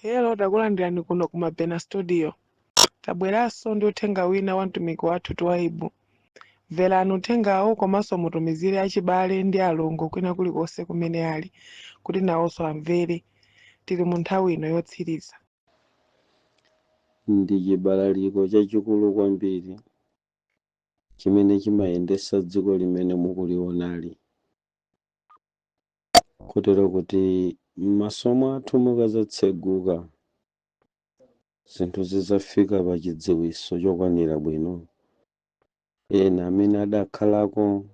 Hello, takulandirani kuno ku Mabena Studio. Tabweranso ndi uthenga wina wa mtumiki wathu Twaibu. Mverani uthengawo komanso mutumizire achibale ndi alongo kwina kulikonse kumene ali kuti nawonso amvere. Tili mu nthawi ino yotsiriza. Ndi chibalaliko chachikulu kwambiri chimene chimayendesa dziko limene mukulionali, kotero kuti m'maso mwathu mukazatseguka, zinthu zizafika pa chidziwitso chokwanira bwino. Ena amene adakhalako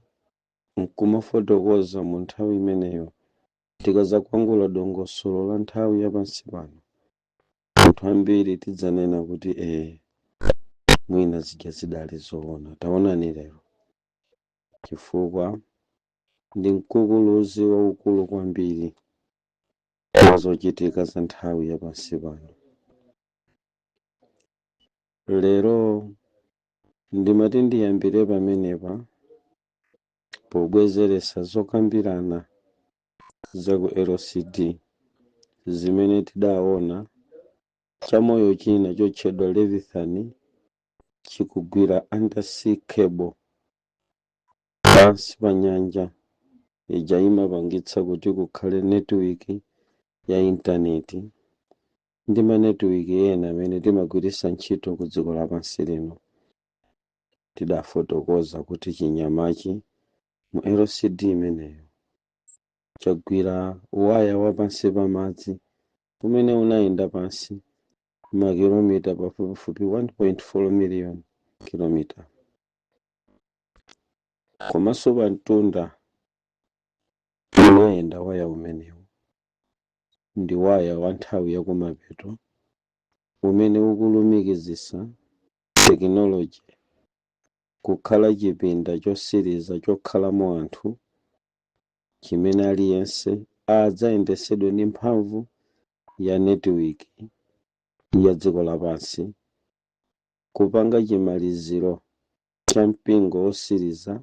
nkumafotokoza mu nthawi imeneyo, tikazakwangula dongosolo la nthawi yapansi pano, anthu ambiri tidzanena kuti ee, mwina zija zidali zoona, taonani lero, chifukwa ndi mkukuluzi waukulu kwambiri wa zochitika za nthawi yapansi pano. Lero ndimati ndiyambire pamenepa pobwezeresa zokambirana za ku LCD zimene tidaona chamoyo china chotchedwa Leviathan chikugwira undersea cable pansi pa nyanja ija imapangitsa kuti kukhale network ya intaneti ndi ma network ena amene timagwiritsa ntchito ku dziko lapansi lino. Tidafotokoza kuti chinyamachi mu LCD imeneyo chagwira waya wa pansi pa madzi umene unayenda pansi makilomita pafupifupi 1.4 million kilomita, komanso pamtunda unayenda waya umenewu ndi waya wa nthawi yakumapeto umene ukulumikizisa tekinoloji kukhala chipinda chosiriza chokhalamo anthu, chimene aliyense adzayendesedwe ndi mphamvu ya network ya dziko lapansi, kupanga chimaliziro cha mpingo wosiriza,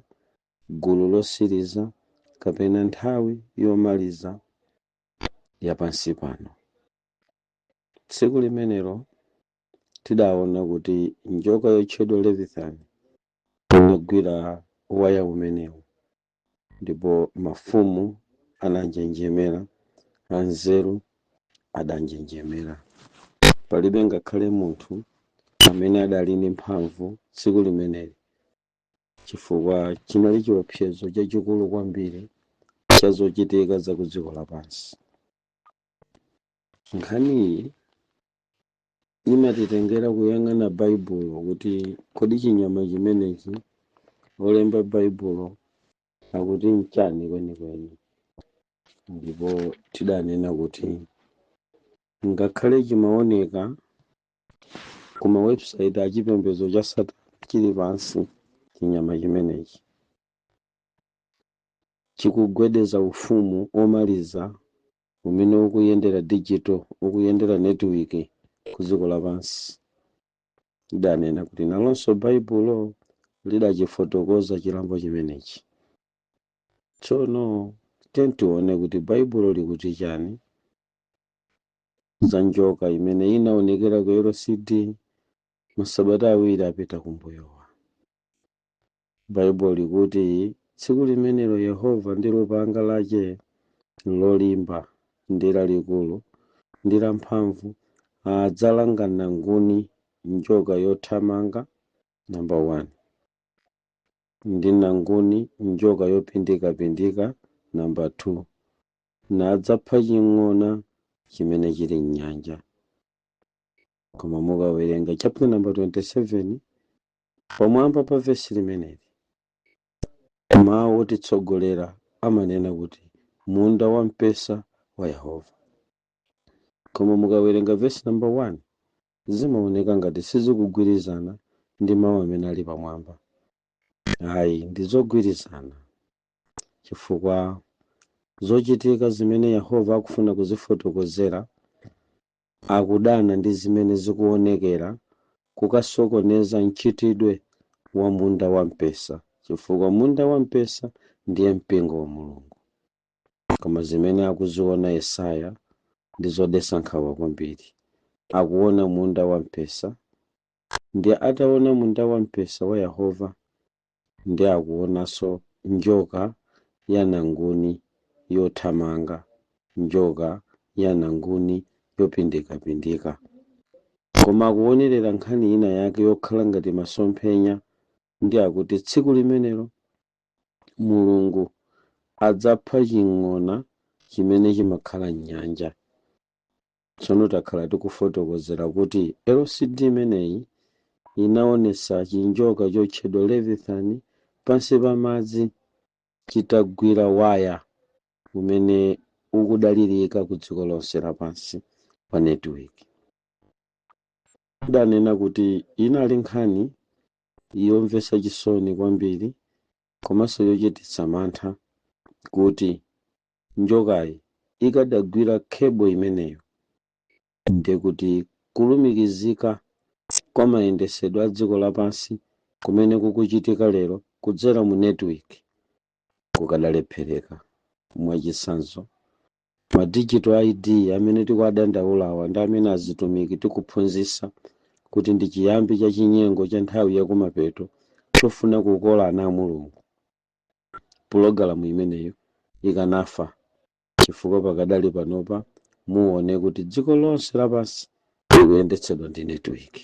gulu losiriza kapena nthawi yomaliza yapansi pano. Tsiku limenelo tidaona kuti njoka yotchedwa Leviathan inagwira waya umenewu, ndipo mafumu ananjenjemera, anzeru adanjenjemera. Palibe ngakhale munthu amene adali ndi mphamvu tsiku limeneli, chifukwa chinali chiopsezo chachikulu kwambiri cha zochitika za ku dziko lapansi. Nkhaniyi imatitengera kuyang'ana Baibulo kuti kodi chinyama chimenechi olemba Baibulo akuti nchani kwenikweni? Ndipo tidanena kuti ngakhale chimaoneka kuma website achipembedzo cha Satana chili pansi, chinyama chimenechi chikugwedeza ufumu omaliza umene ukuyendera digital, ukuyendera network ku dziko lapansi. Lidanena kuti nalonso Baibulo lidachifotokoza chilambo chimenechi. Tsono tione kuti Baibulo likuti chani za njoka imene inaonekera ku LCD masabata 2 apita kumbuyowa. Baibulo likuti tsiku limenelo Yehova ndi lupanga lace lolimba ndi lalikulu ndi lamphamvu adzalanga nanguni njoka yothamanga namba 1 ndi nanguni njoka yopindikapindika namba 2, nadzapha ching'ona chimene chili mnyanja. Koma mukawerenga chapter number 27 pamwamba pa vesi limeneli, mawu otitsogolera amanena kuti munda wa mpesa wa Yehova. Koma mukawerenga vesi number 1, zimaoneka ngati sizikugwirizana ndi mawu amene ali pamwamba. Ayi, ndi zogwirizana, chifukwa zochitika zimene Yehova akufuna kuzifotokozera akudana ndi zimene zikuonekera kukasokoneza mchitidwe wa munda wampesa, chifukwa munda wampesa ndiye mpingo wa Mulungu. Koma zimene akuziona Yesaya ndi zodetsa nkhawa kwambiri. Akuona munda wamphesa, ndi ataona munda wamphesa wa Yehova, ndi akuonanso njoka ya nanguni yothamanga, njoka ya nanguni yopindikapindika, koma akuonerera nkhani ina yake yokhala ngati masomphenya. Ndi akuti tsiku limenelo Mulungu adzapha ching'ona chimene chimakhala m'nyanja. Tsono takhala tikufotokozera kuti LCD imeneyi inaonesa chinjoka chotchedwa Leviathan pansi pa madzi chitagwira waya umene ukudalirika ku dziko lonse lapansi pa network. Idanena kuti inali nkhani yomvetsa chisoni kwambiri komanso yochititsa mantha kuti njokayi ikadagwira cable imeneyo, ndekuti kulumikizika kwa mayendesedwe a dziko lapansi kumene kukuchitika lero kudzera mu network kukadalephereka. Mwachitsanzo, ma digital ID amene tikuwadandaulawa ndi amene azitumiki tikuphunzitsa kuti ndi chiyambi cha chinyengo cha nthawi yakumapeto chofuna kukola ana a Mulungu, pulogalamu imeneyo ikanafa, chifukwa pakadali panopa muone kuti dziko lonse lapansi likuyendetsedwa ndi network,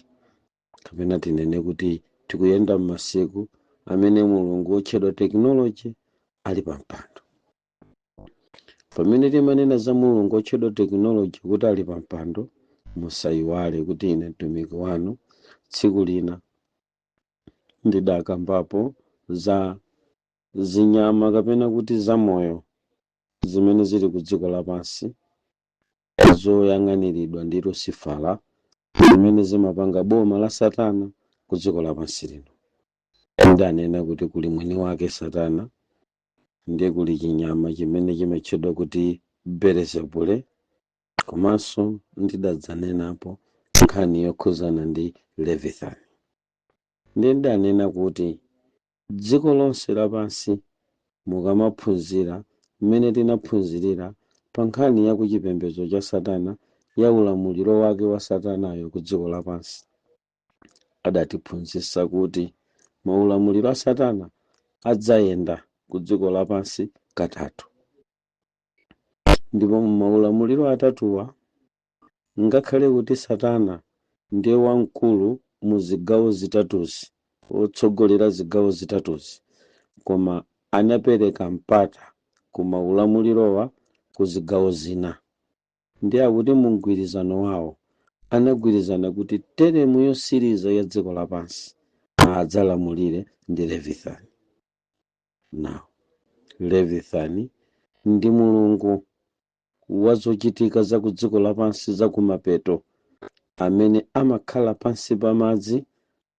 kapena tinene kuti tikuyenda m'masiku amene mulungu wotchedwa technology ali pampando. Pamene timanena za mulungu wotchedwa technology kuti ali pampando, musayiwale kuti ine mtumiki wanu tsiku lina ndidakambapo za zinyama kapena kuti zamoyo zimene zili ku dziko lapansi zoyang'aniridwa ndi Lusifala, zimene zimapanga boma la Satana ku dziko lapansi lino. Ndanena kuti kuli mwini wake Satana, ndiye kuli chinyama chimene chimatchedwa kuti Belezebule, komanso ndidadzanenapo nkhani yokhuzana ndi Leviathan. Ndiye ndidanena kuti dziko lonse lapansi mukamaphunzira mmene tinaphunzirira pa nkhani ya kuchipembedzo cha Satana, ya ulamuliro wake wa Satanayo ku dziko lapansi, adatiphunzitsa kuti maulamuliro a Satana adzayenda ku dziko lapansi katatu, ndipo maulamuliro atatuwa, ngakhale kuti Satana ndiye wamkulu mu zigawo zitatuzi, wotsogolera zigawo zitatuzi, koma anapereka mpata ku maulamulirowa ku zigawo zina. Ndi akuti mu mgwirizano wawo anagwirizana kuti teremu yosiriza ya dziko lapansi adzalamulire ndi Leviathan. Now, Leviathan ndi mulungu wa zochitika za ku dziko lapansi za kumapeto amene amakhala pansi pa madzi,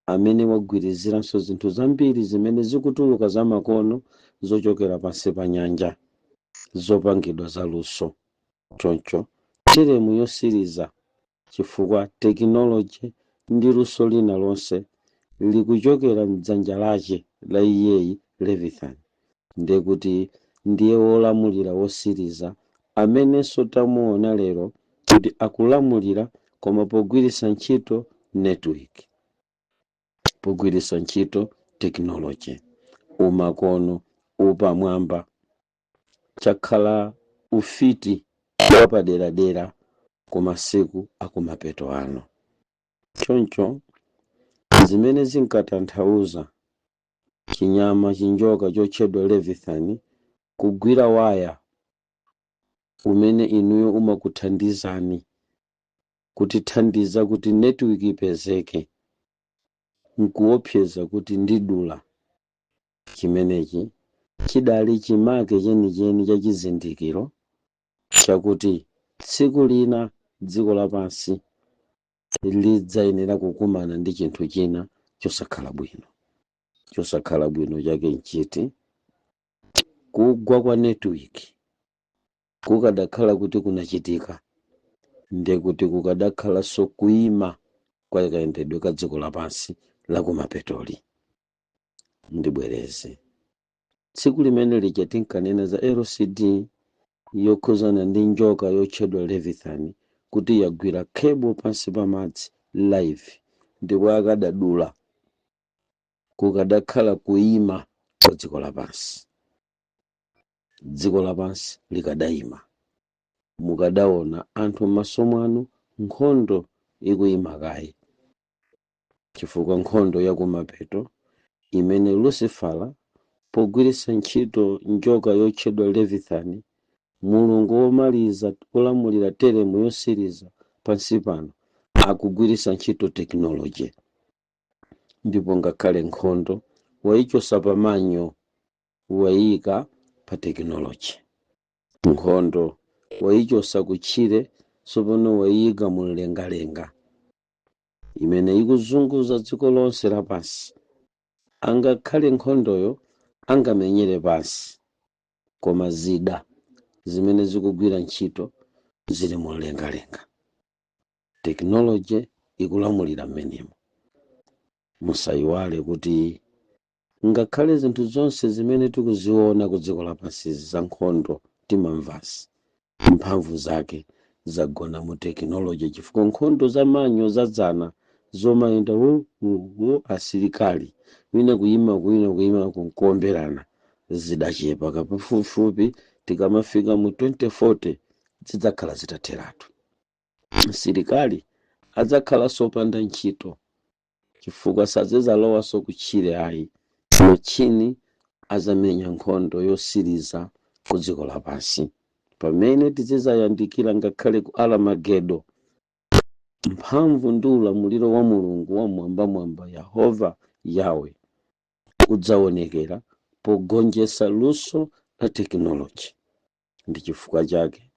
amene wagwiriziranso zinthu zambiri zimene zikutuluka zamakono zochokera pansi pa nyanja zopangidwa zaluso. Choncho teremu yosiriza, chifukwa technology ndi luso lina lonse likuchokera mdzanja lace la iyeyi Leviathan, ndiye kuti ndiye wolamulira wosiriza amenenso tamuona lero kuti akulamulira, koma pogwiritsa ntchito network, pogwiritsa ntchito technology, umakono upamwamba. Chakhala ufiti wapaderadera ku masiku akumapeto ano. Choncho zimene zinkatanthauza chinyama chinjoka chotchedwa Leviathan kugwira waya umene inuyo umakuthandizani kutithandiza kuti network ipezeke, nkuopseza kuti ndidula chimenechi, chidali chimake chenicheni cha chizindikiro chakuti tsiku lina dziko lapansi lidzayenera kukumana ndi chinthu china chosakhala bwino. Chosakhala bwino chake nchiti? Kugwa kwa network kukadakhala kuti kunachitika, ndekuti kukadakhalanso kuyima kwa kayendedwe ka dziko lapansi lakumapetoli. Ndibwereze, tsiku limene lija tinkanena za LCD yokhuzana ndi njoka yotchedwa Leviathan. Kuti yagwira cable pansi pa madzi live, ndipo akadadula, kukadakhala kuyima kwa dziko lapansi. Dziko lapansi likadayima, mukadaona anthu m'maso mwanu nkhondo ikuyima kaye, chifukwa nkhondo yakumapeto imene Lucifera pogwiritsa ntchito njoka yotchedwa Leviathan, mulungu womaliza kulamulira teremu yosiriza pansi pano, akugwiritsa ntchito technology, ndipo ngakhale nkhondo wayichosa pamanyo, wayika pa technology. Nkhondo wayichosa kutchire, tsopano wayika mumlengalenga imene ikuzunguza dziko lonse lapansi. Angakhale nkhondoyo angamenyere pansi, koma zida zimene zikugwira ntchito zili mumlengalenga. Technology ikulamulira mmenemo. Musayiwale kuti ngakhale zinthu zonse zimene tikuziona ku dziko lapansi za nkhondo timamvasi, mphamvu zake zagona mu technology, chifukwa nkhondo za manyo zadzana zomayenda wu wu wu, asilikali wina kuyima wina kuyima kunkuomberana, zidachepa kapafupifupi. Tikamafika mu 2040 zidzakhala zitatheratu. Msilikali adzakhalanso opanda ntchito, chifukwa sadzalowanso kutchire ayi. Machini azamenya nkhondo yosiriza ku dziko lapansi. Pamene tizidzayandikira ngakhale ku Aramagedo, mphamvu ndi ulamuliro wa Mulungu wamwambamwamba, Yehova Yawe, udzaonekera pogonjetsa luso la technology. Ndi chifukwa chake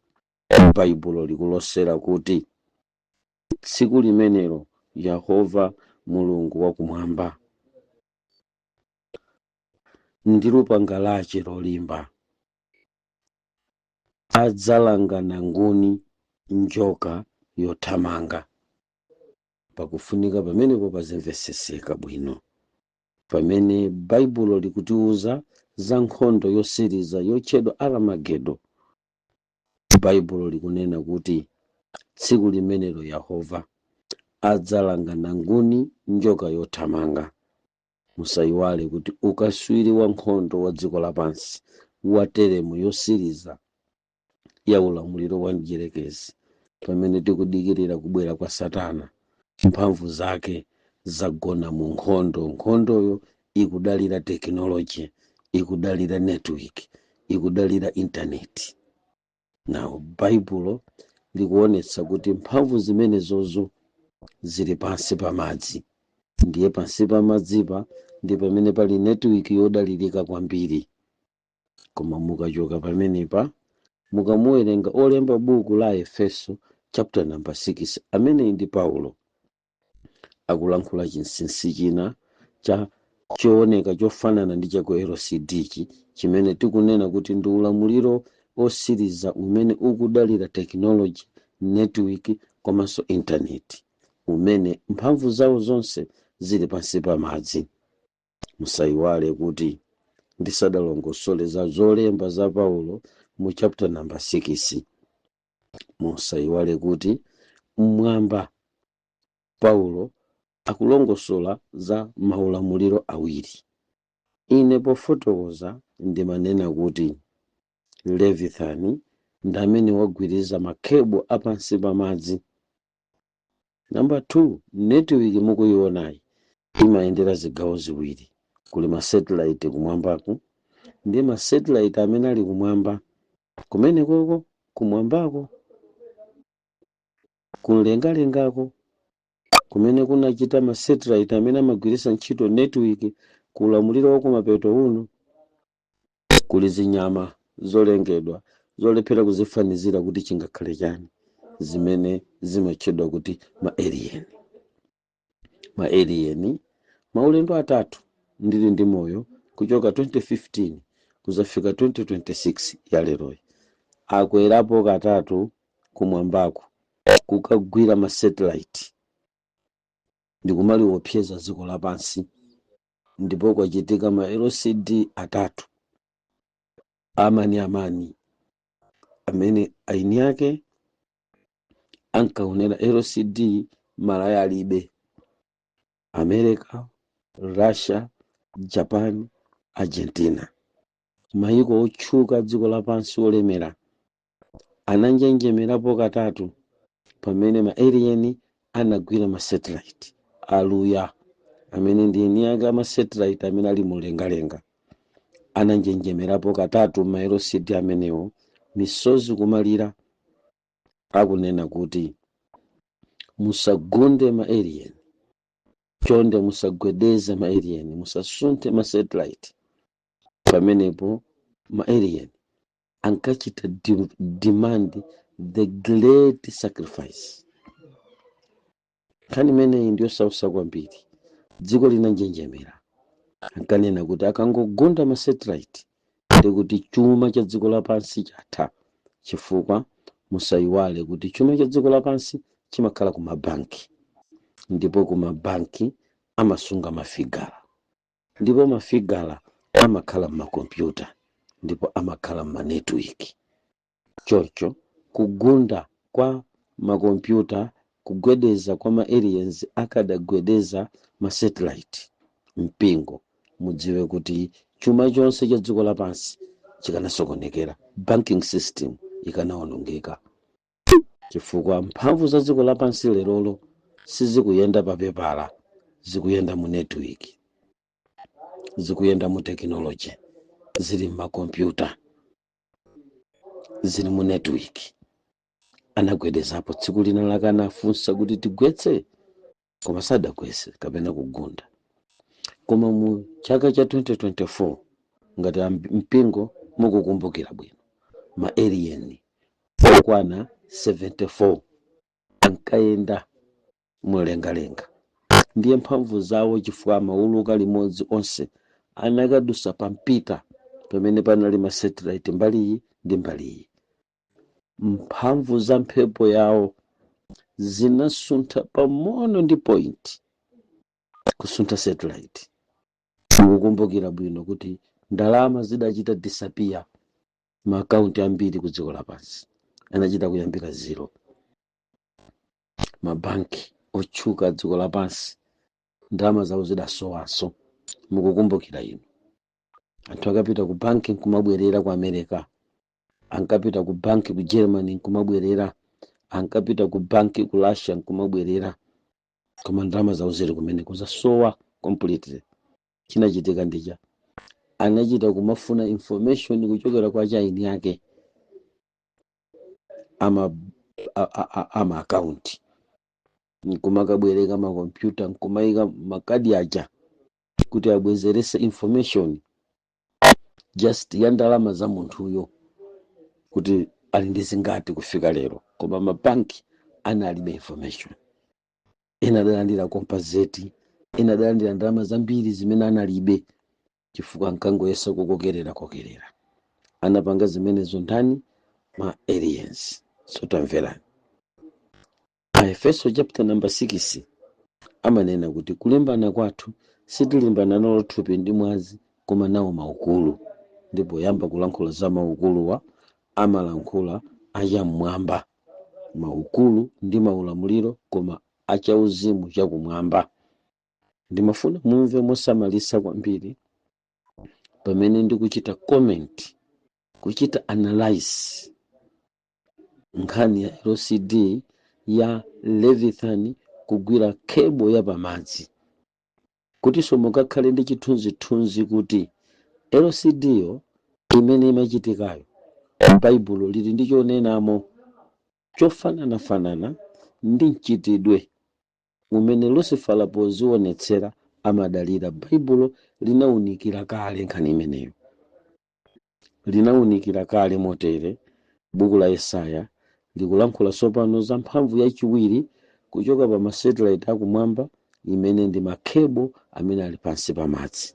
Baibulo likulosera kuti tsiku limenelo Yehova Mulungu wakumwamba ndi lupanga lace lolimba adzalanga nguni njoka yothamanga. Pakufunika pamenepo pazimveseseka bwino pamene Baibulo likutiuza za nkhondo yosiriza yotchedwa Aramagedo. Baibulo likunena kuti tsiku limenelo Yehova adzalanga nanguni njoka yothamanga. Musayiwale kuti ukaswiri wa nkhondo wa dziko lapansi wa teremu yosiriza ya ulamuliro wa mdierekezi, pamene tikudikirira kubwera kwa Satana, mphamvu zake zagona mu nkhondo. Nkhondoyo ikudalira technology, ikudalira network, ikudalira intaneti. Nawo Baibulo likuonetsa kuti mphamvu zimenezozo zili pansi pa madzi. Ndiye pansi pa madzipa ndi pamene pali network yodalirika kwambiri. Koma mukachoka pamenepa, mukamuwerenga olemba buku la Efeso chapter number 6, ameneyi ndi Paulo, akulankhula chinsinsi china cha chooneka chofanana ndi chaku LCD chi, chimene tikunena kuti ndi ulamuliro osiriza umene ukudalira technology, network komanso intaneti, umene mphamvu zawo zonse zili pansi pa madzi. Musayiwale kuti ndisadalongosole za zolemba za Paulo mu chapter number 6, musayiwale kuti mmwamba Paulo akulongosola za maulamuliro awiri. Ine pofotokoza ndimanena kuti Leviathan ndi amene wagwiriza ma cable apansi pa madzi. Number 2, network mukuyionayi imayendera zigawo ziwiri. Kuli ma satellite kumwambaku, ndi ma satellite amene ali kumwamba kumenekoko, kumwambako, kumlengalengako, kumene kunachita ma satellite amene amagwiritsa ntchito network kulamuliro wa kumapeto uno, kuli zinyama zolengedwa zolephera kuzifanizira kuti chingakhale chani, zimene zimatchedwa kuti ma alien. Ma alien maulendo atatu ndili ndi moyo, kuchoka 2015 kuzafika 2026 ya leroyi, akwerapo katatu kumwambako kukagwira ma satellite ndikumaliwopseza dziko lapansi, ndipo kwachitika ma LCD atatu amani amani amene aini ake Ankaonera LCD malaya alibe. America, Russia, Japan, Argentina, mayiko otchuka dziko lapansi olemera, ananjenjemerapo katatu pamene ma alien anagwira ma satellite aluya, amene ndi eni ake ama satellite amene ali mumlengalenga. Ananjenjemerapo katatu ma LCD amenewo, misozi kumalira, akunena kuti musagunde ma alien, chonde musagwedeze ma alien, musasunthe ma satellite. Pamenepo ma alien ankachita demand the great sacrifice. Nkhani imeneyi ndiyosausa kwambiri. Dziko linanjenjemera. Ankanena kuti akangogunda ma satellite, ndikuti chuma cha dziko lapansi chatha, chifukwa musayiwale kuti chuma cha dziko lapansi chimakhala ku mabanki, ndipo ku mabanki amasunga mafigala, ndipo mafigala amakhala m'makompyuta, ndipo amakhala m'ma network. Choncho kugunda kwa makompyuta, kugwedeza kwa ma aliens, akadagwedeza ma satellite, mpingo mudziwe kuti chuma chonse cha dziko lapansi chikanasokonekera, banking system ikanawonongeka, chifukwa mphamvu za dziko lapansi lerolo sizikuyenda pa pepala, zikuyenda mu network, zikuyenda mu technology, zili m'makompyuta, zili mu network. Anagwedezapo tsiku lina lakanafunsa kuti tigwetse, koma sadagwetse kapena kugunda. Koma mu chaka cha 2024, ngati mpingo mukukumbukira bwino, ma alien okwana 74 ankayenda mumlengalenga, ndiye mphamvu zawo, chifukwa amauluka limodzi onse, anakadusa pampita pamene panali ma satellite mbaliyi ndi mbaliyi. Mphamvu za mphepo yawo zinasuntha pang'ono ndi point kusuntha satellite. Mukukumbukira bwino kuti ndalama zidachita disappear, maakaunti ambiri ku dziko lapansi anachita kuyambira zero. Mabanki otchuka dziko lapansi ndalama zawo zidasowanso. Mukukumbukira inu, anthu akapita ku banki nkumabwerera ku America, ankapita ku banki ku Germany nkumabwerera, ankapita ku banki ku Russia nkumabwerera, koma ndalama zawo zili kumene kuzasowa completely. Chinachitika ndicha anachita kumafuna information kuchokera kwa chaini yake ama account, nkumakabwereka makompyuta, nkumayika makadi aja kuti abwezerese information just ya ndalama za munthuyo kuti ali ndi zingati kufika lero. Koma mabanki analibe information. Ena adalandira compensate, ena adalandira ndalama zambiri zimene analibe, chifukwa ankangoyesa kukokerera kokerera. Anapanga zimenezo ndani? Ma aliens. So tamverani, Aefeso chapter number 6 amanena kuti kulimbana kwathu sitilimbana nalo thupi ndi mwazi, koma nawo maukulu. Ndipo yamba kulankhula za maukuluwa, amalankhula acham'mwamba, maukulu ndi maulamuliro, koma achauzimu chakumwamba. Ndimafuna mumve mosamalisa kwambiri pamene ndikuchita comment, kuchita analyze nkhani ya LCD ya Leviathan kugwira cable ya pamadzi, kutinso mukakhale ndi chithunzithunzi kuti LCD yo imene imachitikayo, Baibulo lili ndi chonenamo chofananafanana ndi mchitidwe umene Lucifer pozionetsera amadalira. Baibulo linawunikira kale nkhani imeneyo, linawunikira kale motere. Buku la Yesaya likulankhula tsopano za mphamvu yachiwiri kuchoka pa ma satellite akumwamba, imene ndi ma cable amene ali pansi pa madzi.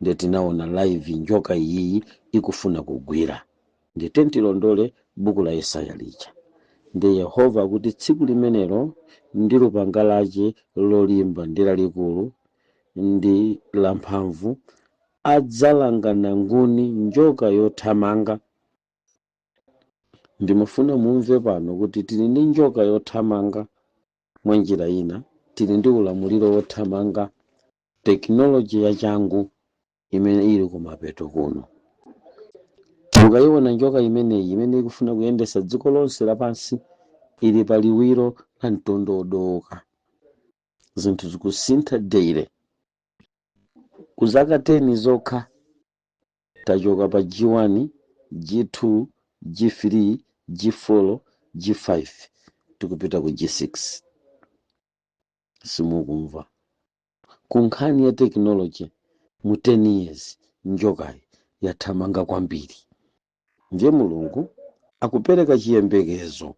Ndiye tinaona live njoka iyiyi ikufuna kugwira. Ndiye tilondole buku la Yesaya lija. Ndi Yehova akuti, tsiku limenelo ndi lupanga lace lolimba ndi lalikulu ndi lamphamvu adzalanga nanguni njoka yothamanga. Ndimafuna mumve pano kuti tili ndi njoka yothamanga. Mwa njira ina, tili ndi ulamuliro wothamanga, tekinoloji yachangu imene ili kumapeto kuno. Mukayiona njoka imeneyi imene ikufuna kuyendesa dziko lonse lapansi, ili pa liwiro la mtondo odowoka. Zinthu zikusintha daily. Ku zaka 10 zokha tachoka pa G1, G2, G3, G4, G5, tikupita ku G6. Simukumva? Ku nkhani ya tekinoloji, mu 10 years njokayi yathamanga kwambiri. Ndiye Mulungu akupereka chiyembekezo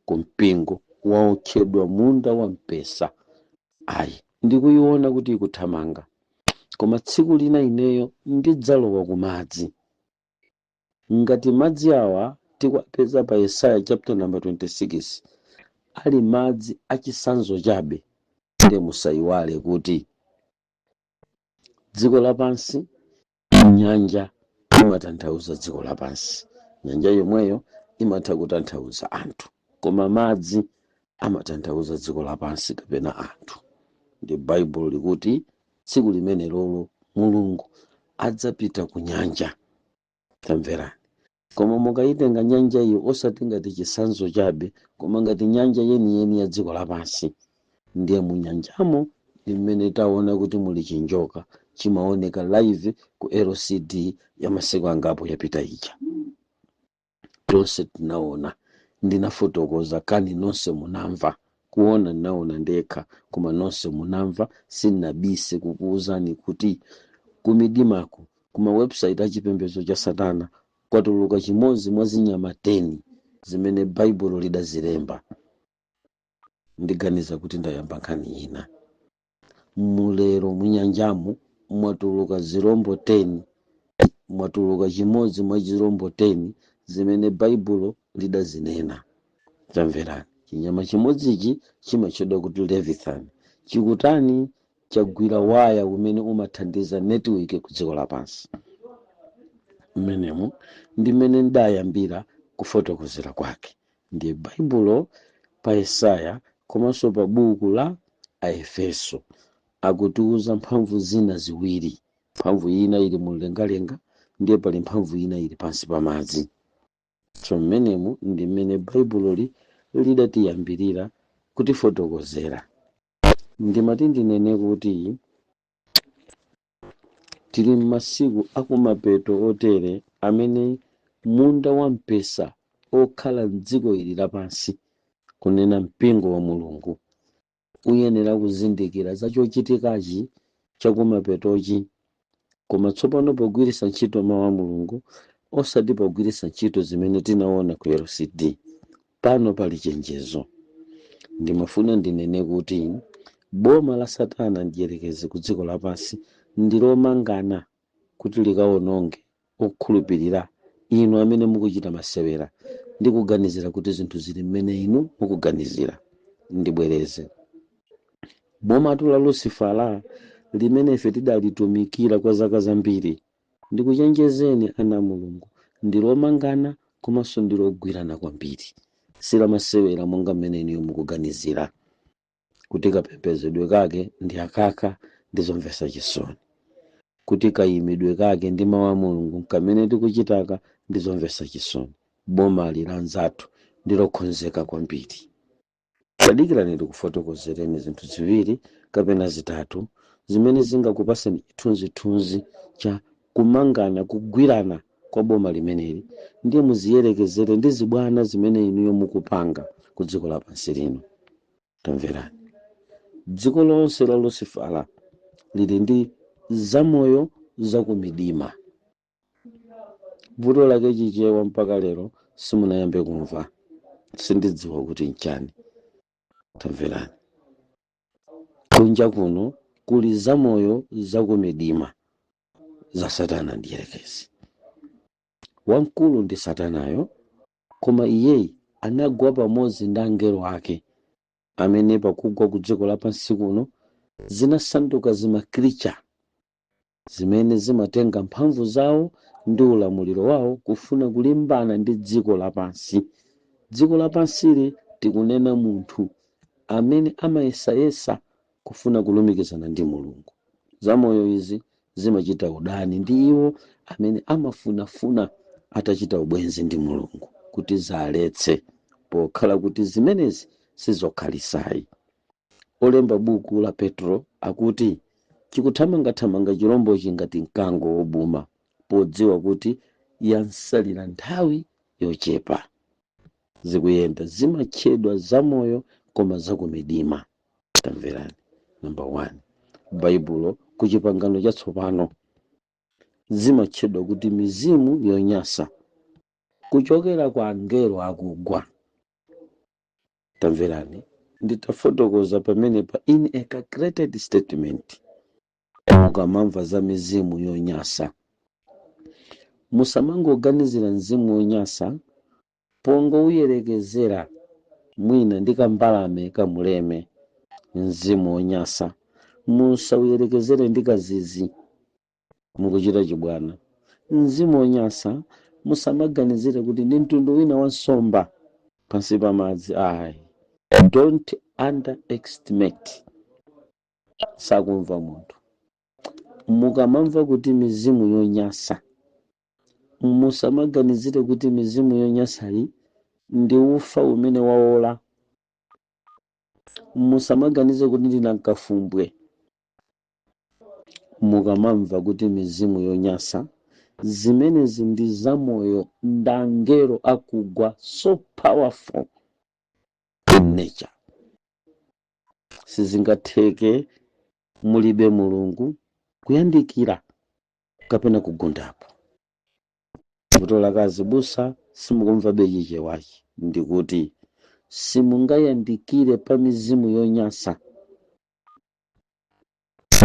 ku mpingo waotchedwa munda wa mpesa. Ayi, ndikuyiona kuti ikuthamanga, koma tsiku lina ineyo ndidzalowa ku madzi. Ngati madzi awa tikuwapeza pa Yesaya chapter number 26 ali madzi achisanzo chabe, ndiye musayiwale kuti dziko lapansi, nyanja imatanthauza dziko lapansi, nyanja yomweyo imatha kutanthauza anthu, koma madzi amatanthauza dziko lapansi kapena anthu. Ndi Baibulo likuti tsiku limene lolo Mulungu adzapita ku nyanja. Tamverani, koma mukayitenga nyanja iyo osati ngati chisanzo chabe, koma ngati nyanja yeniyeni ya dziko lapansi, ndiye munyanjamo ndi mmene taona kuti muli chinjoka chimaoneka live ku LCD ya masiku angapo yapita ija. Tonse tinaona, ndinafotokoza kani, nonse munamva. Kuona ndinaona ndekha, koma nonse munamva. Sindinabise kukuwuzani kuti kumidimako, kuma website achipembedzo cha satana, kwatuluka chimodzi mwa zinyama 10 zimene Baibulo lidazilemba. Ndiganiza kuti ndayamba nkhani ina. Mulero munyanjamu mwatuluka zirombo 10, mwatuluka chimodzi mwa zirombo 10 zimene Baibulo lidazinena. Tamverani, chinyama chimodzichi chimatchedwa kuti Leviathan. Chikutani? Chagwira waya umene umathandiza network ku dziko lapansi. Mmenemu ndi mmene ndayambira kufotokozera kwake. Ndiye Baibulo pa Yesaya komanso pa buku la Aefeso akutiuza mphamvu zina ziwiri. Mphamvu ina ili mumlengalenga, ndiye pali mphamvu ina ili pansi pa madzi. So mmenemu ndi mmene Baibuloli lidatiyambirira kutifotokozera. Ndimati ndinene kuti tili m'masiku akumapeto otere amene munda wampesa okhala mdziko ili lapansi, kunena mpingo wa Mulungu, uyenera kuzindikira za chochitikachi chakumapetochi, koma tsopano pogwiritsa ntchito mawu a Mulungu, osati pogwiritsa ntchito zimene tinaona ku LCD. Pano pali chenjezo. Ndimafuna ndinene kuti boma la Satana ndiyerekeze ku dziko lapansi ndi lomangana kuti likawononge okhulupirira inu amene mukuchita masewera ndi kuganizira kuti zinthu zili mmene inu mukuganizira. Ndibwereze, bomatu la Lucifera limene ife tidalitumikira kwa zaka zambiri, ndikuchenjezeni ana a Mulungu, ndi lomangana komanso ndi logwirana kwambiri. Silamasewera monga mmene inuyo mukuganizira kuti kapembedzedwe kake ndi akaka. Ndizomvetsa chisoni kuti kayimidwe kake ndi mawu a Mulungu kamene tikuchitaka. Ndizomvetsa chisoni. Bomali la nzathu ndilokonzeka kwambiri. Tadikirani ndikufotokozereni zinthu ziwiri kapena zitatu zimene zingakupaseni chithunzithunzi cha kumangana, kugwirana kwa boma limeneli, ndiye muziyerekezere ndi zibwana zimene inuyo mukupanga ku dziko lapansi lino. Tamverani, dziko lonse la Lucifera lili ndi zamoyo zakumidima. Vuto lake Chichewa mpaka lero simunayambe kumva, sindidziwa kuti nchani. Tamverani, kunja kuno kuli zamoyo zakumidima za Satana ndiyerekezi. Wamkulu ndi Satanayo, koma iyeyi anagwa pamodzi ndi angelo ake amene pakugwa ku dziko lapansi kuno zinasanduka zima creature zimene zimatenga mphamvu zawo ndi ulamuliro wawo kufuna kulimbana ndi dziko lapansi. Dziko lapansili tikunena munthu amene amayesayesa kufuna kulumikizana ndi Mulungu. Zamoyo izi zimachita udani ndi iwo amene amafunafuna atachita ubwenzi ndi Mulungu, kuti zaletse, pokhala kuti zimenezi sizokhalisayi. Olemba buku la Petro akuti chikuthamangathamanga chirombochi ngati mkango wobuma, podziwa kuti yansalira nthawi yochepa. Zikuyenda, zimatchedwa zamoyo koma zakumidima. Tamverani, number one, Baibulo ku Chipangano Chatsopano zimatchedwa kuti mizimu yonyasa kuchokera kwa angelo akugwa. Tamverani, nditafotokoza pamenepa in a calculated statement. Mukamamva za mizimu yonyasa, musamangoganizira mzimu wonyasa pongouyerekezera mwina ndi kambalame kamuleme. Mzimu wonyasa musauyerekezere ndi kazizi, mukuchita chibwana. Mzimu wonyasa musamaganizire kuti ndi mtundu wina wa nsomba pansi pa madzi, ayi. Don't underestimate. Sakumva munthu. Mukamamva kuti mizimu yonyasa, musamaganizire kuti mizimu yonyasayi ndi ufa umene waola. Musamaganize kuti ndi nankafumbwe. Mukamamva kuti mizimu yonyasa, zimenezi ndi zamoyo, ndangelo akugwa, so powerful in nature. Sizingatheke mulibe Mulungu kuyandikira kapena kugundapo. Vuto lakazi busa, simukumva Chichewachi. Ndikuti simungayandikire pa mizimu yonyasa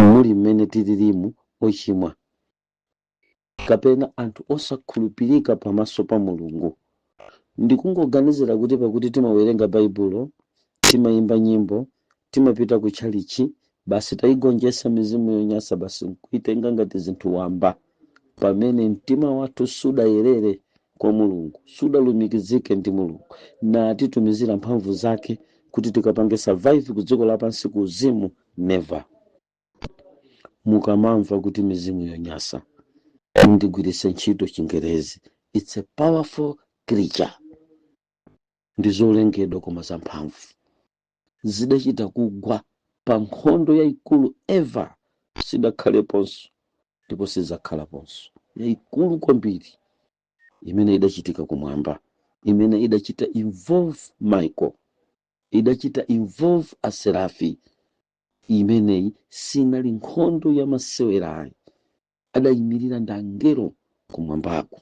muli mmene tililimu ochimwa kapena anthu osakhulupirika pamaso pa Mulungu. Ndikungoganizira kuti pakuti timawerenga Baibulo, timayimba nyimbo, timapita ku tchalichi, basi tayigonjetsa mizimu yonyasa, basi nkuitenga ngati zinthu wamba, pamene mtima wathu sudayerere kwa Mulungu, sudalumikizike ndi Mulungu natitumizira mphamvu zake kuti tikapange survive ku dziko lapansi ku uzimu. Never. Mukamamva kuti mizimu yonyasa, ndigwiritse ntchito Chingerezi, it's a powerful creature. Ndi zolengedwa koma zamphamvu, zidachita kugwa pa nkhondo yayikulu ever, sidakhaleponso ndipo sidzakhalaponso, yayikulu kwambiri imene idachitika kumwamba, imene idachita involve Michael, idachita involve aserafi. Imeneyi sinali nkhondo ya masewerayi. Adayimirira ndi angelo kumwambako,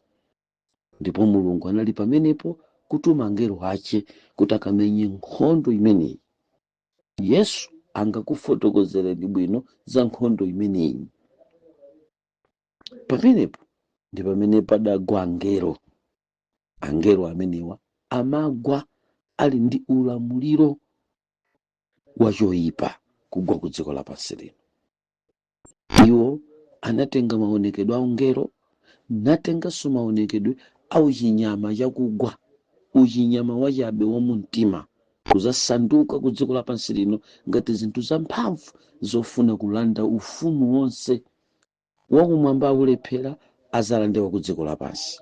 ndipo Mulungu anali pamenepo kutuma angelo ache kuti akamenye nkhondo imeneyi. Yesu angakufotokozereni bwino za nkhondo imeneyi. Pamenepo ndi pamene padagwa angelo. Angelo amenewa amagwa ali ndi ulamuliro wachoyipa, kugwa ku dziko lapansi lino. Iwo anatenga maonekedwe a ungelo, natenganso maonekedwe a uchinyama chakugwa, uchinyama wachabe wa mumtima, kuzasanduka ku dziko lapansi lino ngati zinthu zamphamvu zofuna kulanda ufumu wonse wakumwamba. Akulephera, azalandewa ku dziko lapansi.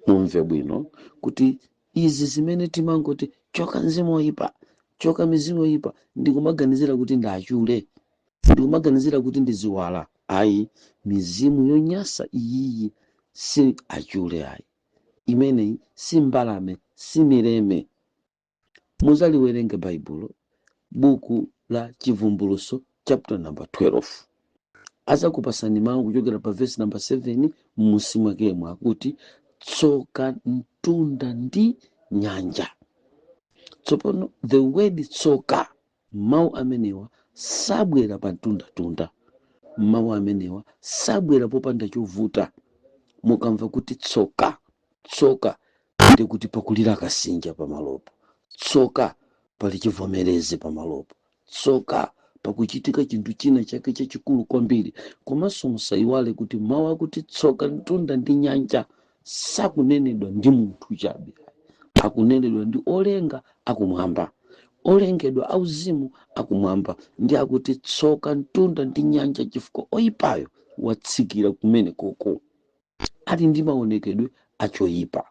Mumve bwino kuti izi zimene timangoti choka mzimu woyipa, choka mizimu yoyipa, ndikumaganizira kuti ndachule, ndikumaganizira kuti ndiziwala, ayi. Mizimu yonyasa iyiyi si achule, ayi. Imeneyi si mbalame, si mileme. Muzaliwerenge Baibulo, buku la Chivumbuluso chapter number 12, azakupasani mawu kuchokera pa verse number 7 m'musi mwakemo, akuti tsoka mtunda ndi nyanja. Tsopano the word tsoka, mawu amenewa sabwera pa mtundatunda. Mawu amenewa sabwera popanda chovuta. Mukamva kuti tsoka, tsoka ndikuti pakulira kasinja pamalopo, tsoka pali chivomerezi pamalopo, tsoka pakuchitika chinthu china chake chachikulu kwambiri. Komanso musayiwale kuti mawu akuti tsoka mtunda ndi nyanja sakunenedwa ndi munthu chabe. Akunenedwa ndi olenga akumwamba, olengedwa auzimu akumwamba, ndi akuti tsoka mtunda ndi nyanja, chifukwa oyipayo watsikira kumene koko ali ndi maonekedwe achoyipa.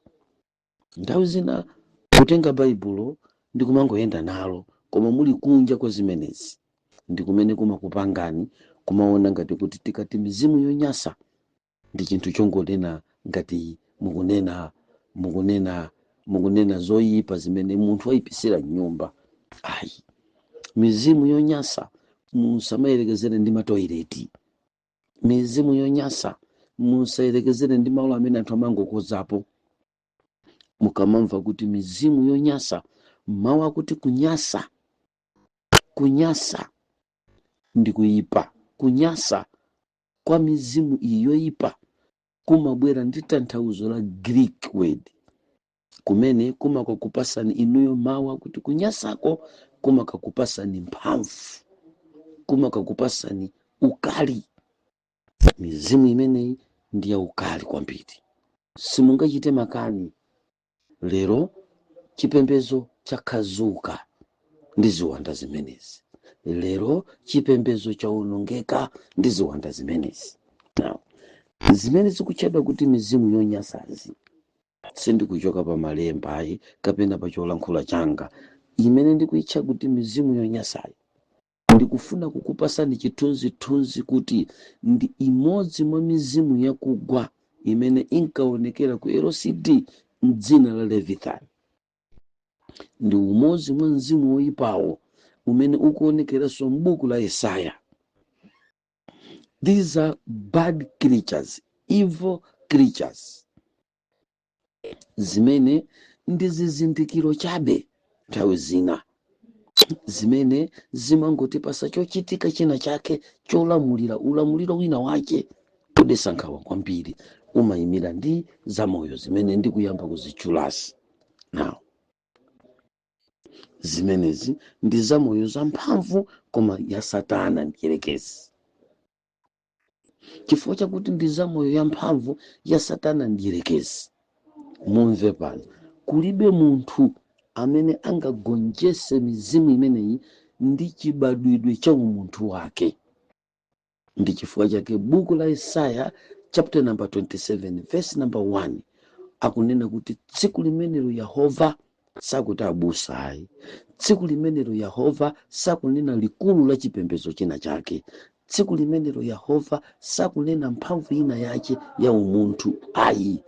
Nthawi zina kutenga Baibulo ndi kumangoyenda nalo koma muli kunja kwa zimenezi ndi kumene kumakupangani kumaona ngati kuti tikati mizimu yonyasa ndi chinthu chongonena, ngati mukunena zoyipa zimene munthu wayipisira nyumba. Ayi, mizimu yonyasa musamayerekezere ndi matoileti. Mizimu yonyasa musayerekezere ndi malo amene anthu amangokozapo. Mukamamva kuti mizimu yonyasa, mawu akuti kunyasa, kunyasa ndi kuyipa. Kunyasa kwa mizimu iyi yoyipa kumabwera ndi tanthauzo la Greek word kumene kumakakupasani inuyo mawu akuti kunyasako kumakakupasani mphamvu, kumakakupasani ukali. Mizimu imeneyi ndi yaukali kwambiri, simungachite makani. Lero chipembedzo chakhazuka ndi ziwanda zimenezi. Lero chipembedzo chawonongeka ndi ziwanda zimenezi. Now, zimene zikutchedwa kuti mizimu yonyasazi, sindikuchoka pa malemba ayi kapena pa cholankhula changa. Imene ndikuyitcha kuti mizimu yonyasayi, ndikufuna kukupasani chithunzithunzi kuti ndi imodzi mwa mizimu yakugwa imene inkaonekera ku LCD mdzina la Leviathan. Ndi umodzi mwa mzimu woyipawo umene ukuonekeranso m'buku la Yesaya. These are bad creatures, evil creatures, zimene ndi zizindikiro chabe nthawi zina, zimene zimangotipasa chochitika china chake cholamulira ulamuliro wina wake kudetsa nkhawa kwambiri, umayimira ndi zamoyo zimene ndikuyamba kuzitchulasi. Now, zimenezi ndi zamoyo zamphamvu koma ya Satana Mdierekezi. Chifukwa chakuti ndi zamoyo yamphamvu ya Satana Mdierekezi, mumve pano, kulibe munthu amene angagonjese mizimu imeneyi ndi chibadwidwe cha umunthu wake. Ndi chifukwa chake buku la Isaya chapter number 27 verse number 1 akunena kuti tsiku limenelo Yehova, sakuti abusa ayi, tsiku limenelo Yehova, sakunena likulu la chipembedzo china chake, tsiku limenelo Yehova sakunena mphamvu ina yache ya umunthu ayi.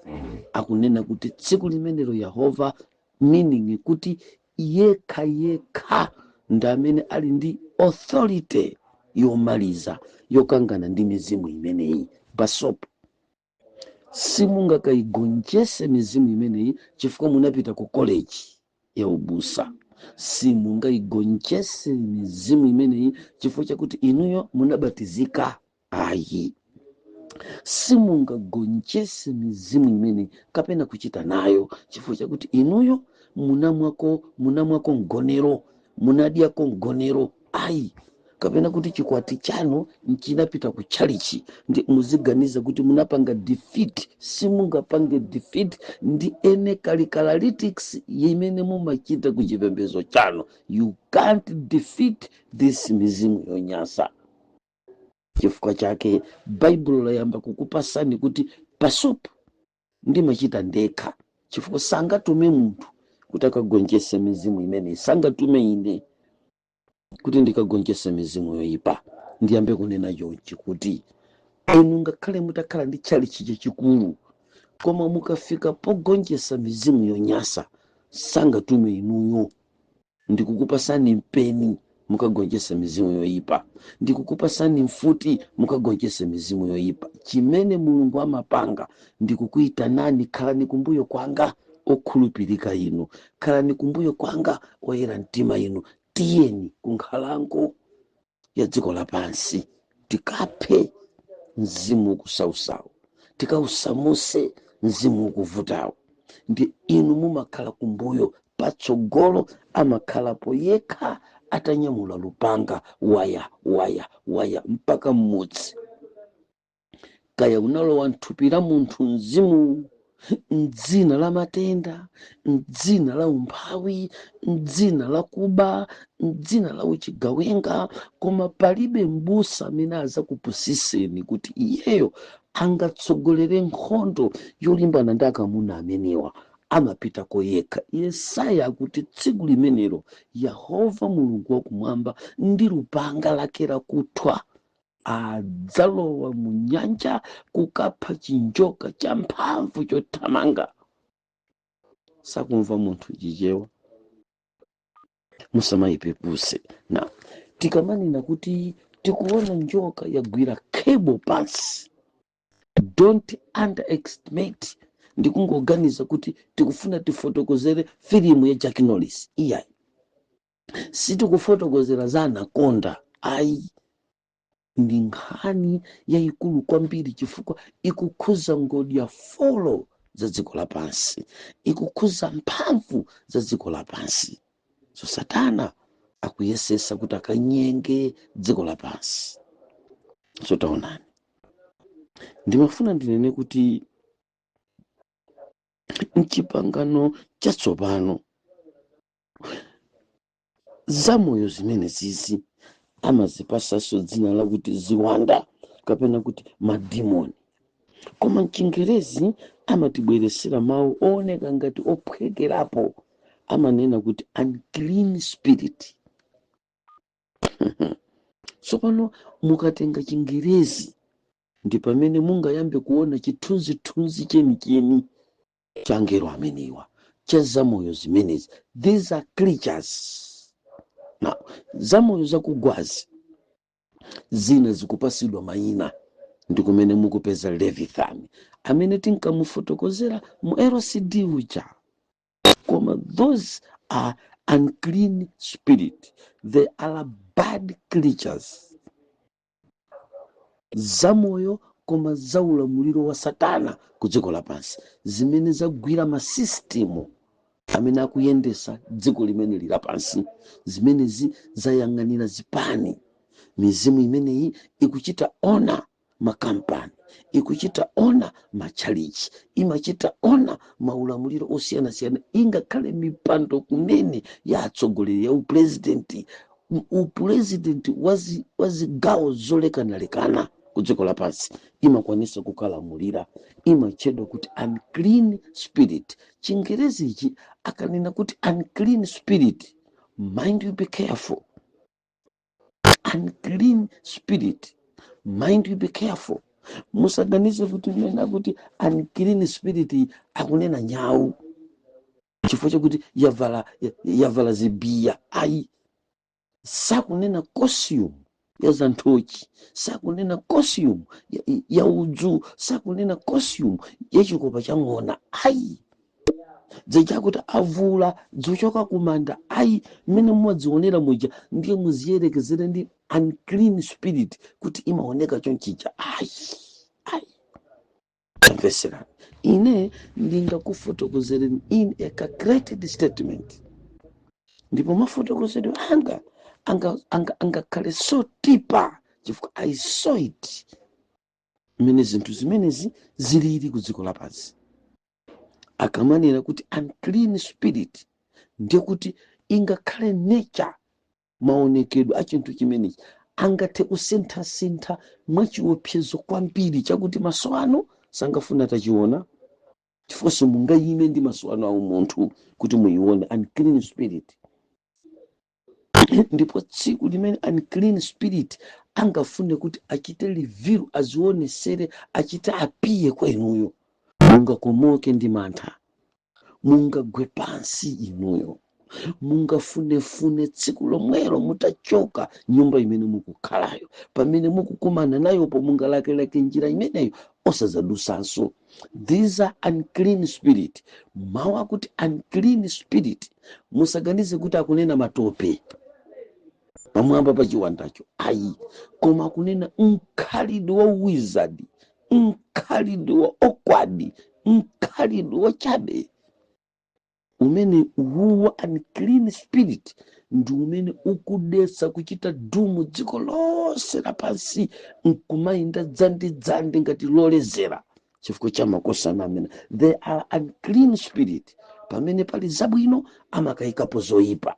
Akunena kuti tsiku limenelo Yehova, meaning kuti yekha yekha ndi amene ali ndi authority yomaliza yokangana ndi mizimu imeneyi. Basopo simungakayigonjese mizimu imeneyi chifukwa munapita ku college ya ubusa. Simungayigonjese mizimu imeneyi chifukwa chakuti inuyo munabatizika ayi. Simungagonjese mizimu imeneyi kapena kuchita nayo chifukwa chakuti inuyo munamwako mgonero, munadyako mgonero ayi, kapena kuti chikwati chanu chinapita ku tchalichi ndi muziganiza kuti munapanga defeat. Simungapange defeat ndi ene calculatics imene mumachita ku chipembedzo chanu. You can't defeat this mizimu yonyasa. Chifukwa chake Baibulo layamba kukupasani kuti pasopo ndimachita ndekha, chifukwa sangatume munthu kuti akagonjese mizimu imeneyi. Sangatume ine kuti ndikagonjese mizimu yoyipa. Ndiyambe kunena chonchi kuti inu ngakhale mutakhala ndi tchalichi chachikulu, koma mukafika pogonjesa mizimu yonyasa, sangatume inuyo. Ndikukupasani mpeni, mukagonjese mizimu yoyipa. Ndikukupasani mfuti, mukagonjese mizimu yoyipa. Chimene Mulungu amapanga ndikukuyitanani: khalani kumbuyo kwanga, okhulupirika inu, khalani kumbuyo kwanga, oyera mtima inu, tiyeni ku nkhalango ya dziko lapansi tikaphe mzimu ukusausawu, tikausamuse mzimu ukuvutawu. Ndi inu mumakhala kumbuyo, patsogolo amakhalapo yekha atanyamula lupanga, waya waya waya mpaka mmudzi. Kaya unalowa mthupi la munthu mzimu, Mdzina la matenda, mdzina la umphawi, mdzina la kuba, mdzina la uchigawenga. Koma palibe mbusa amene azakupusiseni kuti iyeyo angatsogolere nkhondo yolimbana ndi akamuna amenewa. Amapitako yekha. Yesaya akuti tsiku limenelo Yehova Mulungu wakumwamba ndi lupanga lake lakuthwa adzalowa mu nyanja kukapha chinjoka cha mphamvu chothamanga. Sakumva munthu Chichewa, musamayipepuse. Na tikamanena kuti tikuona njoka yagwira cable pansi, don't underestimate ndikungoganiza kuti tikufuna tifotokozere filimu ya Chuck Norris. Iyayi, sitikufotokozera za anaconda, ayi. Ndi nkhani yayikulu kwambiri chifukwa ikukhuza ngodya four za dziko lapansi, ikukhuza mphamvu za dziko lapansi. So Satana akuyesesa kuti akanyenge dziko lapansi. So taonani, ndimafuna ndinene kuti mchipangano Chatsopano zamoyo zimene zizi amazipasanso dzina lakuti ziwanda kapena kuti madimoni, koma mchingerezi amatibweresera mawu ooneka ngati ophwekerapo, amanena kuti unclean spirit. Tsopano mukatenga Chingerezi ndi pamene mungayambe kuona chithunzithunzi chenicheni cha angelo amenewa, cha zamoyo zimenezi. These are creatures. Now, zamoyo zakugwazi zina zikupasidwa mayina, ndi kumene mukupeza Leviathan amene tinkamufotokozera mu LCD uja. Koma those are unclean spirit, they are bad creatures, zamoyo koma za ulamuliro wa Satana ku dziko lapansi, zimene zagwira masisitimu amene akuyendesa dziko limene lili lapansi, zimenezi zayang'anira zipani. Mizimu imeneyi ikuchita own makampani, ikuchita own matchalichi, imachita own maulamuliro osiyanasiyana, ingakhale mipando kumene ya atsogoleri ya upurezidenti, upurezidenti wa zigawo zolekanalekana ku dziko lapansi imakwanisa kukalamulira. Imatchedwa kuti unclean spirit. Chingerezi ichi akanena kuti unclean spirit, mind you, be careful. Unclean spirit, mind you, be careful. Musaganize kuti mmene akuti unclean spirit akunena nyawu chifukwa chakuti yavala zibiya, ayi. Sakunena costume ya zanthochi, sakunena costume ya udzu, sakunena costume ya chikopa cha ng'ona, ayi. Dzachakuti avula zochoka kumanda, ayi. Mmene mumadzionera muja ndiye muziyerekezere ndi unclean spirit kuti imaoneka chonchija, ayi, ayi. Tamveserani, ine ndingakufotokozereni in a calculated statement, ndipo mafotokozedwe anga angakhale so deeper chifukwa I saw it mmene zinthu zimenezi zilili ku dziko lapansi. Akamanena kuti unclean spirit, ndiye kuti ingakhale nature, maonekedwe a chinthu chimenechi angathe kusinthasintha mwachiopsezo kwambiri chakuti maso anu sangafuna tachiona, chifukwa simungayime ndi maso anu awo munthu kuti muione unclean spirit. Ndipo tsiku limene unclean spirit angafune kuti achite reveal, azionesere, achite appear kwa inuyo, mungakomoke ndi mantha, mungagwe pansi inuyo, mungafunefune tsiku lomwelo mutachoka nyumba imene mukukhalayo, pamene mukukumana nayopo, mungalakelake njira imeneyo osazadusanso. These are unclean spirit. Mawu akuti unclean spirit, musaganize kuti akunena matope pamwamba pa chiwandacho, ayi, koma akunena mkhalidwe wa wizard, mkhalidwe wa awkward, mkhalidwe wa chabe umene uwa unclean spirit ndi umene ukudetsa, kuchita doom dziko lonse lapansi, nkumayenda dzandidzandi ngati lolezera. Chifukwa cha makosana amene they are unclean spirit. Pamene pali zabwino amakayikapo zoyipa.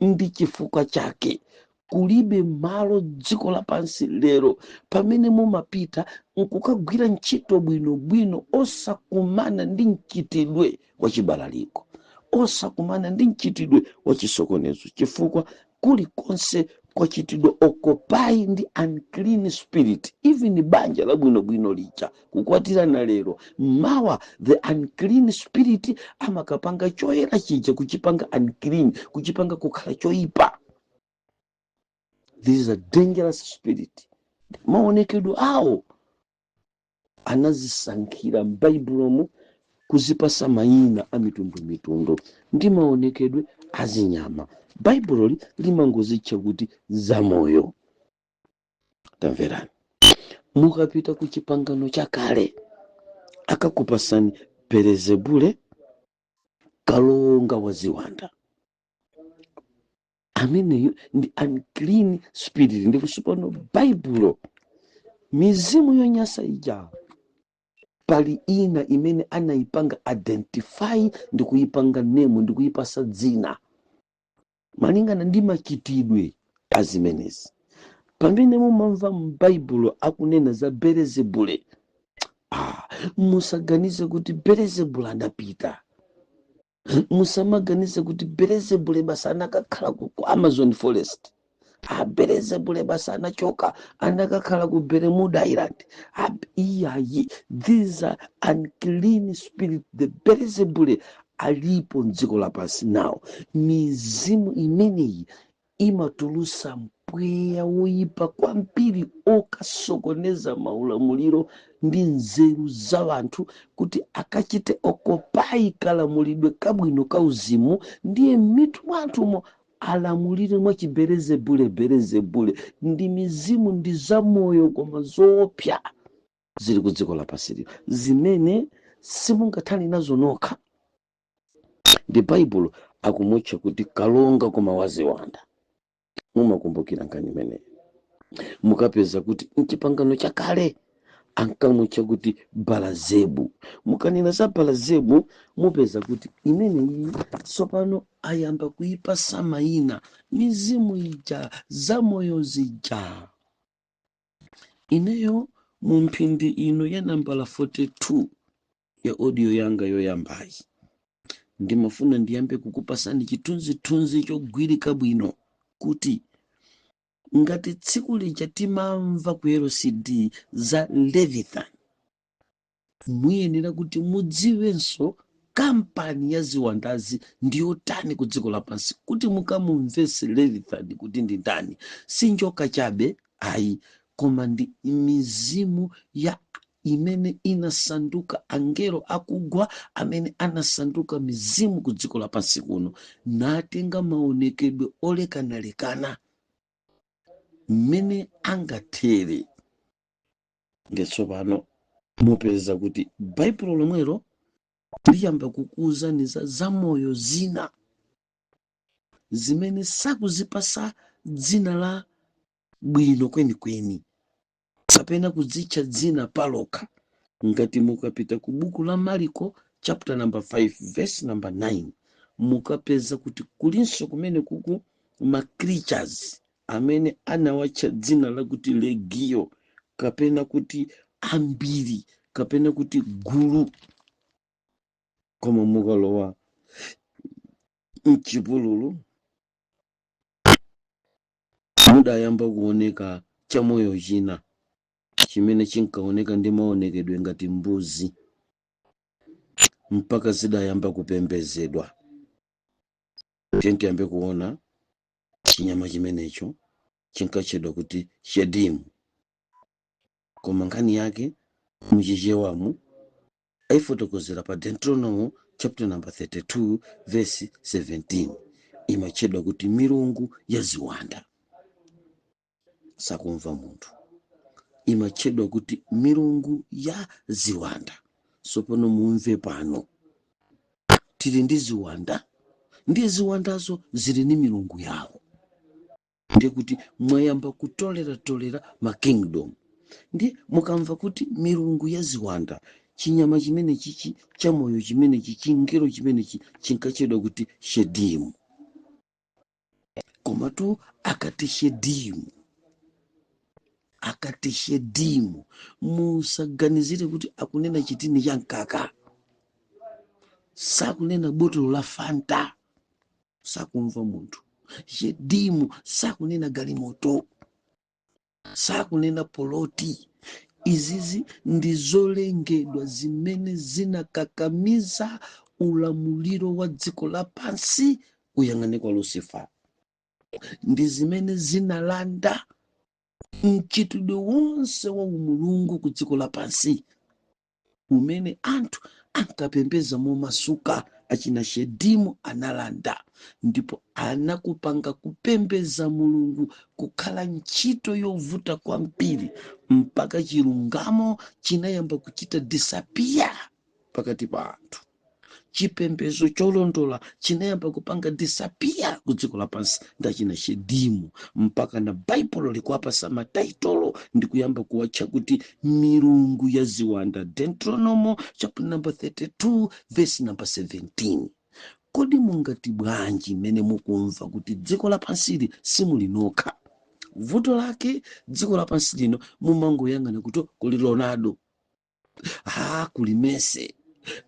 Ndi chifukwa chake kulibe malo dziko lapansi lero pamene mumapita nkukagwira ntchito bwinobwino osakumana ndi mchitidwe wa chibalaliko, osakumana ndi mchitidwe wa chisokonezo, chifukwa kulikonse kwachitidwa occupy ndi unclean spirit. Even banja labwinobwino lija, kukwatirana lero, mawa the unclean spirit amakapanga choyera chija kuchipanga unclean, kuchipanga kukhala choyipa. This is a dangerous spirit. Maonekedwe awo anazisankhira m'Baibulomu kuzipasa mayina a mitundumitundu ndi maonekedwe azinyama. Baibuloli limangozitcha kuti zamoyo. Tamverani, mukapita ku Chipangano Chakale akakupasani Belezebule, kalonga wa ziwanda. Ameneyo ndi unclean spirit. Ndiponso pano Baibulo, mizimu yonyasa ija, pali ina imene anayipanga identify ndi kuyipanga name ndi kuyipasa dzina malingana ndi machitidwe azimenezi. Pamene mumamva m'Baibulo akunena za Belezebule, musaganize kuti Belezebule anapita. Musamaganize kuti Belezebule basi anakakhala ku Amazon forest. Belezebule basi anachoka, anakakhala ku Bermuda Island. Iyayi, these are unclean spirit. The Belezebule alipo mdziko lapansi. Nawo mizimu imeneyi imatulusa mpweya woyipa kwambiri okasokoneza maulamuliro ndi nzeru za anthu kuti akachite occupy kalamulidwe kabwino ka uzimu, ndiye m'mitu mwanthumo alamulire mwa chiberezebule. Berezebule ndi mizimu, ndi zamoyo koma zoopsa, zili ku dziko lapansi lino zimene simungathane nazo nokha. Ndi Baibulo akumutcha kuti kalonga koma waziwanda. Mumakumbukira nkhani imeneyi? Mukapeza kuti mchipangano chakale ankamutcha kuti Balazebu. Mukanena za Balazebu, mupeza kuti imeneyi tsopano ayamba kuyipasa mayina mizimu ija, zamoyo zija. Ineyo mu mphindi ino ya nambala 42 ya audio yanga yoyambayi, ndimafuna ndiyambe kukupasani chithunzithunzi chogwirika bwino kuti ngati tsiku lija timamva ku LCD za Leviathan, muyenera kuti mudziwenso kampani ya ziwandazi ndiyotani ku dziko lapansi, kuti mukamumvese Leviathan kuti ndi ndani. Si njoka chabe ayi, koma ndi mizimu ya imene inasanduka angelo akugwa, amene anasanduka mizimu ku dziko lapansi kuno, natenga maonekedwe olekanalekana mmene angathere. Ndetsopano mupeza kuti Baibulo lomwelo liyamba kukuwuzani za zamoyo zina zimene sakuzipasa dzina la bwino kwenikweni kapena kudzitcha dzina palokha. Ngati mukapita ku buku la Mariko chapter number 5 verse number 9, mukapeza kuti kulinso kumene kuku ma creatures amene anawatcha dzina lakuti legio, kapena kuti ambiri, kapena kuti gulu. Koma mukalowa mchipululu, mudayamba kuoneka chamoyo china chimene chinkaoneka ndi maonekedwe ngati mbuzi, mpaka zidayamba kupembedzedwa. Tiye tiyambe kuona chinyama chimenecho chinkatchedwa kuti Shedimu, koma nkhani yake muchichewamu ayifotokozera pa Deuteronomy chapter number 32 verse 17. Imatchedwa kuti milungu ya ziwanda. Sakumva munthu. Imatchedwa kuti milungu ya ziwanda. Sopano mumve pano, tili ndi ziwanda, ndiye ziwandazo zili ndi milungu yawo. Ndiye kuti mwayamba kutoleratolera ma kingdom. Ndi mukamva kuti milungu ya ziwanda, chinyama chimene chichi chamoyo chimenechi, chingelo chimenechi chinkachedwa kuti Shedimu. Komatu akati Shedimu, akati Shedimu, musaganizire kuti akunena chitini cha mkaka, sakunena botolo la Fanta, sakumva munthu. Shedimu sakunena galimoto, sakunena poloti. Izizi ndi zolengedwa zimene zinakakamiza ulamuliro wa dziko lapansi uyang'ane kwa Lucifer, ndi zimene zinalanda mchitidwe wonse wa umulungu ku dziko lapansi umene anthu ankapembeza momasuka. Achina Shedimu analanda ndipo anakupanga kupembeza Mulungu kukhala ntchito yovuta kwambiri, mpaka chilungamo chinayamba kuchita disappear pakati pa anthu. Chipembedzo cholondola chinayamba kupanga disappear ku dziko lapansi ndi achina Shedimu, mpaka na Baibulo likuwapasa ma title ndi kuyamba kuwatcha kuti milungu ya ziwanda. Deuteronomo chapter number 32 verse number 17. Kodi mungati bwanji mmene mukumva kuti dziko lapansili simuli nokha? Vuto lake dziko lapansi lino mumangoyang'ana kuti kuli Ronaldo, ah, kuli Messi,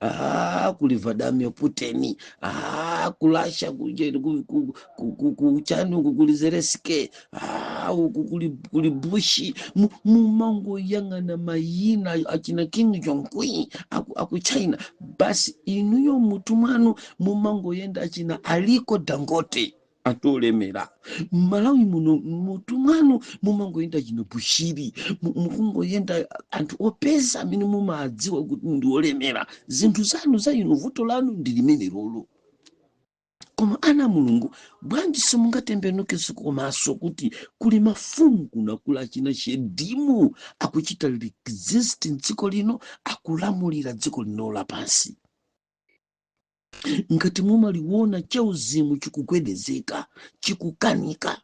ah, kuli Vladimir Putin, ah, ku Russia kuchani uku kuli Zelensky, ah, uku kuli Bush. Mumangoyang'ana mayina achina Kim Jong Un aku China basi. Inuyo mutu mwanu mumangoyenda achina Aliko Dangote, anthu olemera Mmalawi muno. Mutu mwanu mumangoyenda chino Bushiri, mukungoyenda anthu opeza amene mumadziwa kuti ndi olemera. Zinthu zanu za inu, vuto lanu ndi limene lolo. Koma ana Mulungu, bwanji simungatembenuke komaso kuti kuli mafumu kuna, kula achina Shedimu akuchita exist mdziko lino, akulamulira dziko lino lapansi? Ngati mumaliwona chauzimu chikugwedezeka, chikukanika,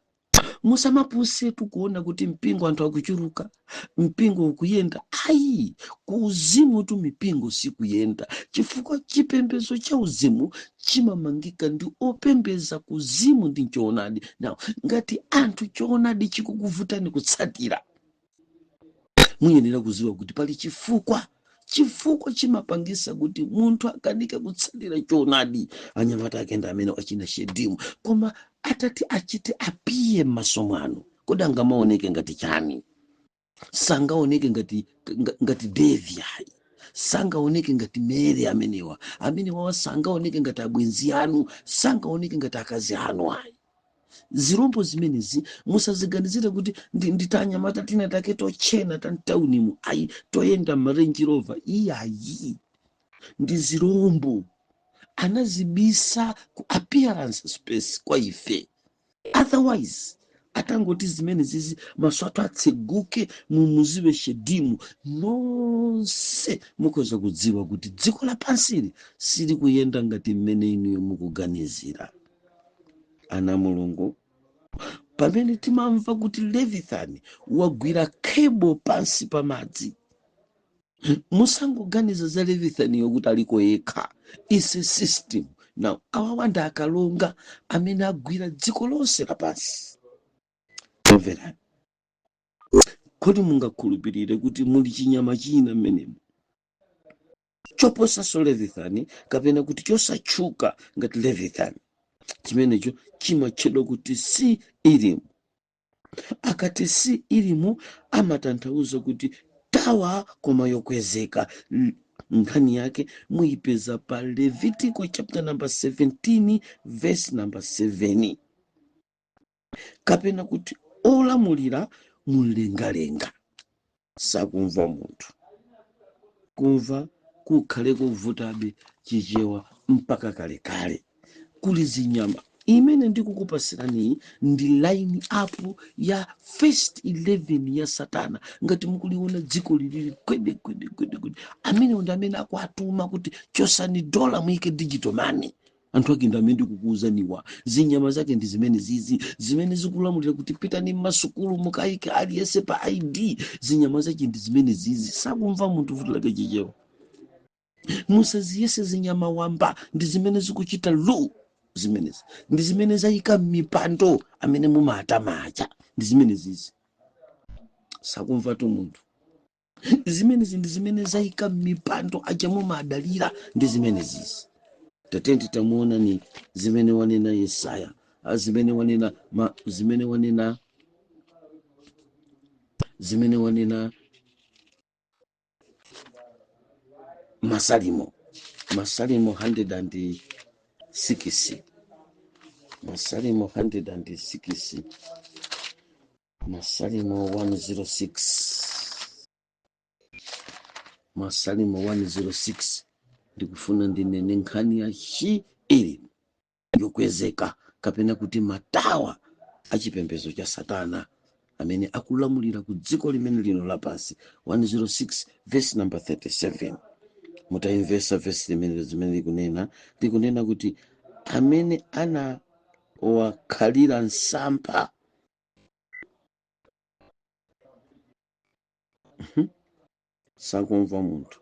musamapusetu kuona kuti mpingo anthu akuchuluka, mpingo ukuyenda. Ayi, ku uzimu tu mipingo sikuyenda, chifukwa chipembedzo cha uzimu chimamangika ndi opembeza kuzimu ndi choonadi. Now ngati anthu choonadi chikukuvutani kutsatira, muyenera kuziwa kuti pali chifukwa. Chifukwa chimapangisa kuti munthu akanike kutsatira choonadi, anyamata akenda amene achina Shedimu. Koma atati achite appear m'maso mwanu, kodi angamaoneke ngati chani? Sangaoneke ngati Devi, ayi. Sangaoneke ngati Mere. Amenewawa sangaoneke ngati abwenzi anu, sangaoneke ngati akazi anu, ayi. Zirombo zimenezi musaziganizire kuti nditanyamata tina take tochena tamtaunimu, ayi, toyenda ma Range Rover, iyayi. Ndi zirombo anazibisa ku appearance space kwa ife. Otherwise atangoti zimene zizi maso athu atseguke, mumuziwe Shedimu, nonse mukhoza kudziwa kuti dziko lapansili silikuyenda ngati mmene inuyo mukuganizira. Ana Mulungu, pamene timamva kuti Leviathan wagwira cable pansi pa madzi, musangoganiza za Leviathan yokuti aliko yekha. Is a system. Now awawa ndi akalonga amene agwira dziko lonse lapansi. Mverani, kodi mungakhulupirire kuti muli chinyama china mmenemo choposanso Leviathan, kapena kuti chosatchuka ngati Leviathan, chimenecho chimatchedwa kuti si ilimu? Akati si ilimu amatanthauza kuti tower koma yokwezeka. Nkhani yake muyipeza pa Levitico chapter number 17 verse number 7, kapena kuti olamulira mumlengalenga. Sakumva munthu, kumva kukhale kuvutabe Chichewa mpaka kalekale. Kuli zinyama imene ndikukupasirani ndi line up ya first 11 ya Satana. Ngati mukuliona dziko lilili kwede kwede kwede kwede, amene ndi amene akuatuma kuti chosani dola muyike digital money. Anthu ake ndi amene ndikukuwuzaniwa. Zinyama zake ndi zimene zizi, zimene zikulamulira kuti pitani mmasukulu mukayike aliyense pa ID. Zinyama zake ndi zimene zizi. Sakumva munthu vuto lake Chichewa. Musaziyese zinyama wamba, ndi zimene zikuchita lu zimenezi, ndi zimene zayika m'mipando amene mumatamacha, ndi zimene zizi. Sakumva tu munthu. Zimenezi ndi zimene zayika m'mipando aja mumadalira, ndi zimene zizi. Tatenti tamuona ni zimene wanena Yesaya, zimene wanena ma, zimene wanena Masalimo 106, Masalimo 106, Masalimo 106, Masalimo 106. Ndikufuna ndinene nkhani ya chi ili yokwezeka, kapena kuti matawa achipembedzo cha Satana amene akulamulira ku dziko limene lino lapansi. 106 verse number 37. Mutayimvesa verse limene, zimene likunena kuti amene anawakhalira msampha. Sakumva munthu.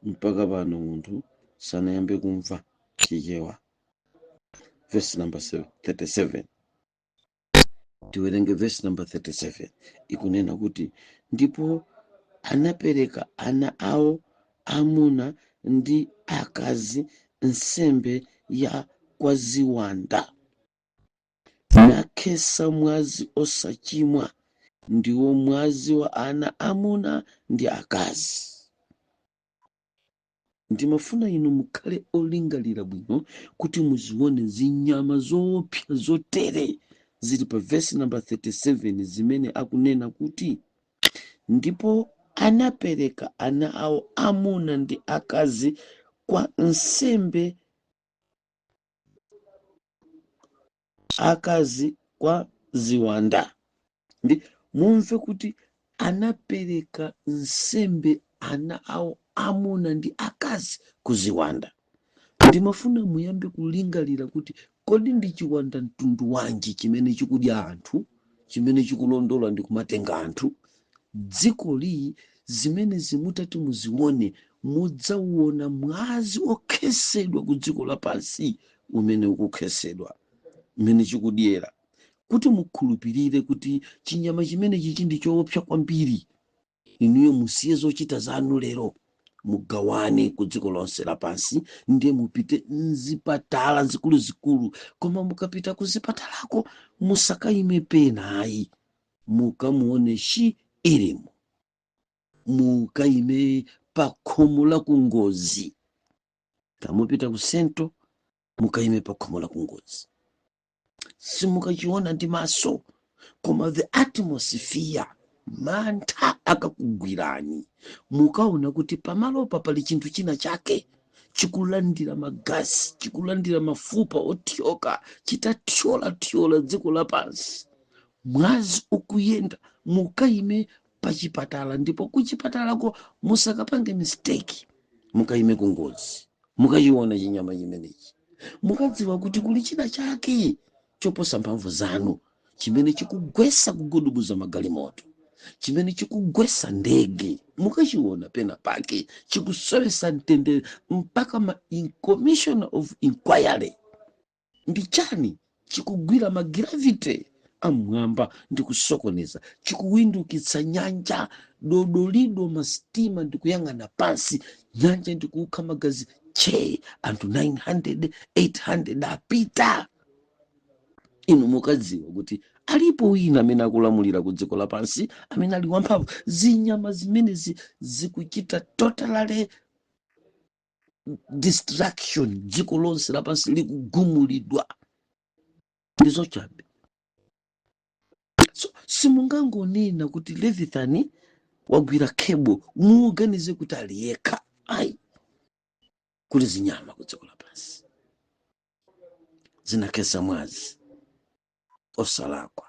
Mpaka pano munthu sanayambe kumva Chichewa. Verse number 37, tiwerenge verse number 37. Ikunena kuti, ndipo anapereka ana awo amuna ndi akazi nsembe ya kwa ziwanda, nakhetsa mwazi osachimwa, ndiwo mwazi wa ana amuna ndi akazi. Ndimafuna inu mukhale olingalira bwino kuti muzione zinyama zoopsa zotere zili pa verse number 37, zimene akunena kuti ndipo anapereka ana awo amuna ndi akazi kwa nsembe, akazi kwa ziwanda. Ndi mumve kuti anapereka nsembe ana awo amuna ndi akazi ku ziwanda. Ndimafuna muyambe kulingalira kuti kodi ndi chiwanda mtundu wanji chimene chikudya anthu, chimene chikulondola ndi kumatenga anthu dziko lii? Zimene zimutati muzione, mudzauona mwazi okhesedwa ku dziko lapansi umene ukukhesedwa, umene chikudyera, kuti mukhulupirire kuti chinyama chimene chichi ndi choopsa kwambiri. Inuyo musiye zochita zanu lero, mugawane ku dziko lonse lapansi, ndiye mupite mzipatala zikuluzikulu. Koma mukapita kuzipatalako musakayime pena ayi, mukamuone shi ilimo, mukayime pa khomo la kungozi. Kamupita ku sento, mukayime pa khomo la kungozi. Simukachiona ndi maso, koma the atmosphere, mantha akakugwirani, mukaona kuti pamalopa pali chinthu china chake chikulandira magasi, chikulandira mafupa othyoka, chitathyolathyola dziko lapansi, mwazi ukuyenda. Mukayime pachipatala, ndipo kuchipatalako musakapange mistake, mukayime kungozi, mukachiona chinyama chimenechi, mukadziwa kuti kuli china chake choposa mphamvu zanu chimene chikugwesa, kugudubuza magalimoto, chimene chikugwesa ndege. Mukachiona pena pake chikusowesa mtendere, mpaka ma commission of inquiry. Ndi chani chikugwira ma gravity amwamba ndi kusokoneza, chikuwindukitsa nyanja dodolido, masitima ndikuyang'ana pansi nyanja ndikuukha magazi che, anthu 900, 800 apita? Inu mukadziwa kuti alipo wina amene akulamulira ku dziko lapansi, amene ali wamphamvu. Zinyama zimenezi zikuchita totally destruction, dziko lonse lapansi likugumulidwa, ndizochabe. So simungangonena kuti Leviathan wagwira cable, muganize kuti ali yekha. Ayi, kuli zinyama ku dziko lapansi zinakhetsa mwazi osalakwa.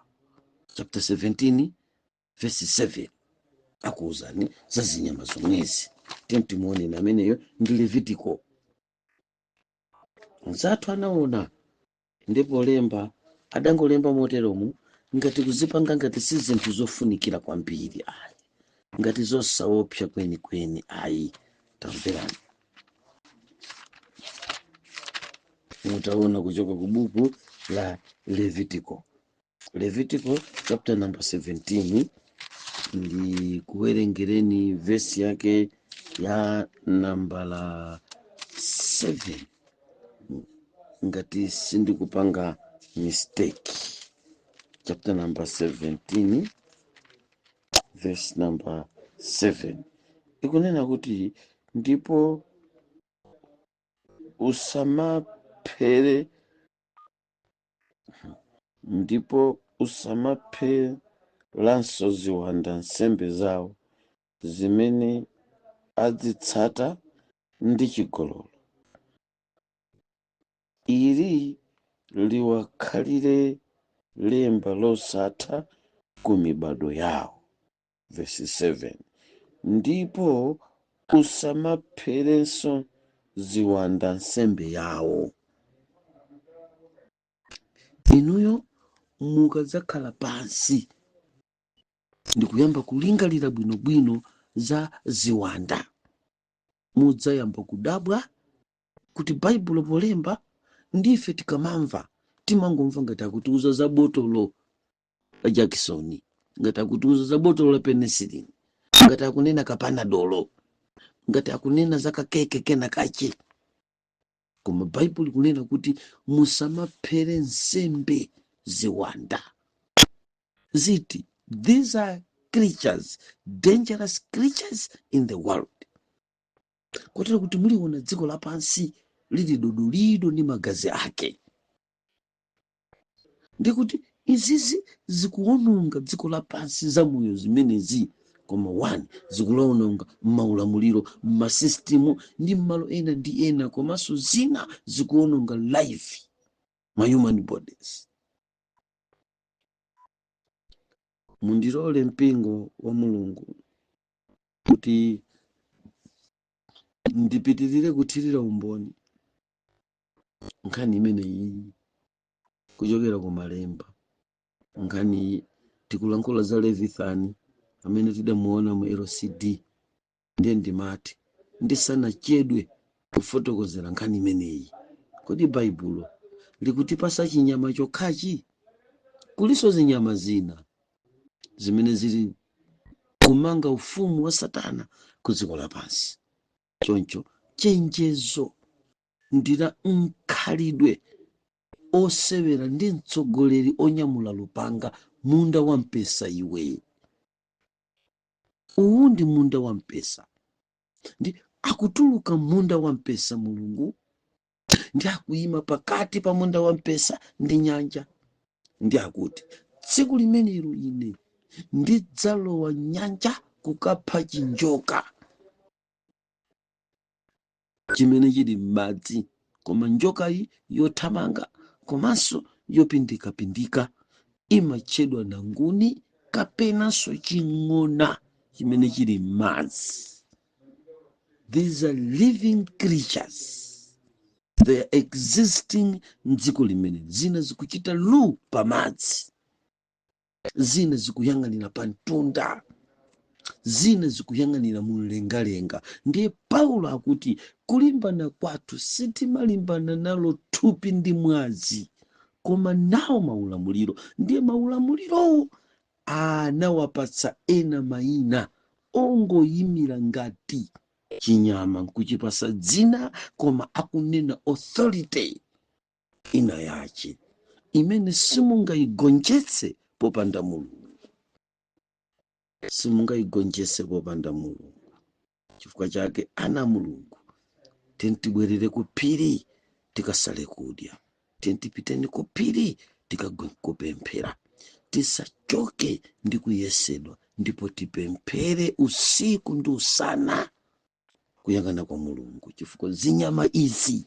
Chapter 17 verse 7 akuwuzani za zinyama zomwezi. Timuoneni ameneyo ndi Levitico. Anzathu anaona, ndipo lemba adangolemba moteromu ngati kuzipanga ngati si zinthu zofunikira kwambiri ayi, ngati zosaopsa kwenikweni ayi. Tamverani, mutaona kuchoka ku buku la Levitico, Levitico chapter number 17, ndi kuwerengereni vesi yake ya nambala 7 ngati sindikupanga mistake. Chapter number 17 verse number 7 ikunena kuti, ndipo usamaphere, ndipo usamapheranso ziwanda nsembe zawo zimene adzitsata ndi chigololo. Ili liwakhalire lemba losatha ku mibado yawo. Verse 7, ndipo usamapherenso ziwanda nsembe yawo. Inuyo mukadzakhala pansi ndikuyamba kulingalira bwinobwino za ziwanda, mudzayamba kudabwa kuti Baibulo polemba ndife tikamamva timangomva ngati akutiuza za botolo la Jackson, ngati akutiuza za botolo la penicillin, ngati akunena kapanadolo, ngati akunena za kakeke kena kache. Koma Baibulo likunena kuti musamaphere nsembe ziwanda. Ziti these are creatures, dangerous creatures in the world, kotero kuti muliona dziko lapansi lili dodolido ndi magazi ake. Ndikuti izizi zikuwononga dziko lapansi, zamoyo zimenezi, koma one zikulawononga m'maulamuliro, m'masisitimu ndi m'malo ena ndi ena, komanso zina zikuwononga life ma human bodies. Mundilole, mpingo wa Mulungu, kuti ndipitirire kuthirira umboni nkhani imeneyi kuchokera ku malemba. Nkhani tikulankhula za Leviathan amene tidamuona mu LCD. Ndiye ndimati ndisanachedwe kufotokozera nkhani imeneyi, kodi Baibulo likutipasa chinyama chokhachi? Kulinso zinyama zina zimene zili kumanga ufumu wa Satana ku dziko lapansi. Choncho chenjezo ndila mkhalidwe osewera ndi mtsogoleri onyamula lupanga. Munda wa mpesa iwe, uwu ndi munda wa mpesa, ndi akutuluka munda wa mpesa Mulungu, ndi akuyima pakati pa munda wa mpesa ndi nyanja, ndi akuti, tsiku limenelo ine ndidzalowa nyanja kukapha chinjoka chimene chili m'madzi. Koma njokayi yothamanga komanso yopindikapindika imatchedwa nanguni kapenanso ching'ona chimene chili m'madzi. These are living creatures, they are existing mdziko limene zina zikuchita lu pamadzi, zina zikuyang'anira pa mtunda, zina zikuyang'anira mumlengalenga. Ndiye Paulo akuti kulimbana kwathu sitimalimbana nalo thupi ndi mwazi, koma nawo maulamuliro. Ndiye maulamulirowo anawapatsa ena mayina ongoyimira ngati chinyama nkuchipasa dzina, koma akunena authority ina yache imene simungayigonjetse popanda Mulungu, simungayigonjetse popanda Mulungu. Chifukwa chake, ana Mulungu, tentibwerere ku phiri tikasale kudya, tentipiteni ku phiri tikakupemphera, tisachoke ndi kuyesedwa, ndipo tipemphere usiku ndi usana kuyang'ana kwa Mulungu, chifukwa zinyama izi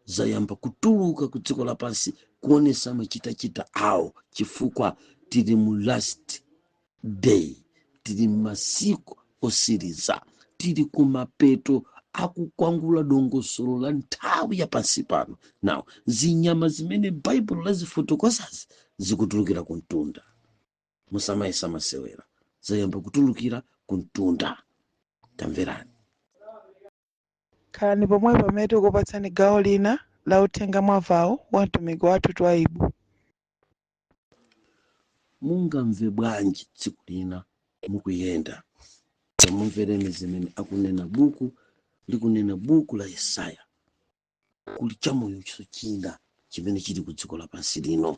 zayamba kutuluka ku dziko lapansi kuonesa machitachita awo, chifukwa tili mu last day, tili masiku osiriza, tili kumapeto Akukwangula dongosolo la nthawi ya pansi pano. Now, zinyama zimene Baibulo lazifotokozazi zikutulukira ku mtunda. Musamayesa masewera, zayamba kutulukira ku mtunda. Tamverani. Khalani pomwepo pamene tikupatsani gawo lina la uthenga mwamvawu wa mtumiki wathu Twaibu. Mungamve bwanji tsiku lina mukuyenda? Tamumvereni zimene akunena buku, likunena buku la Yesaya. Kuli chamoyo china chimene chili ku dziko lapansi lino.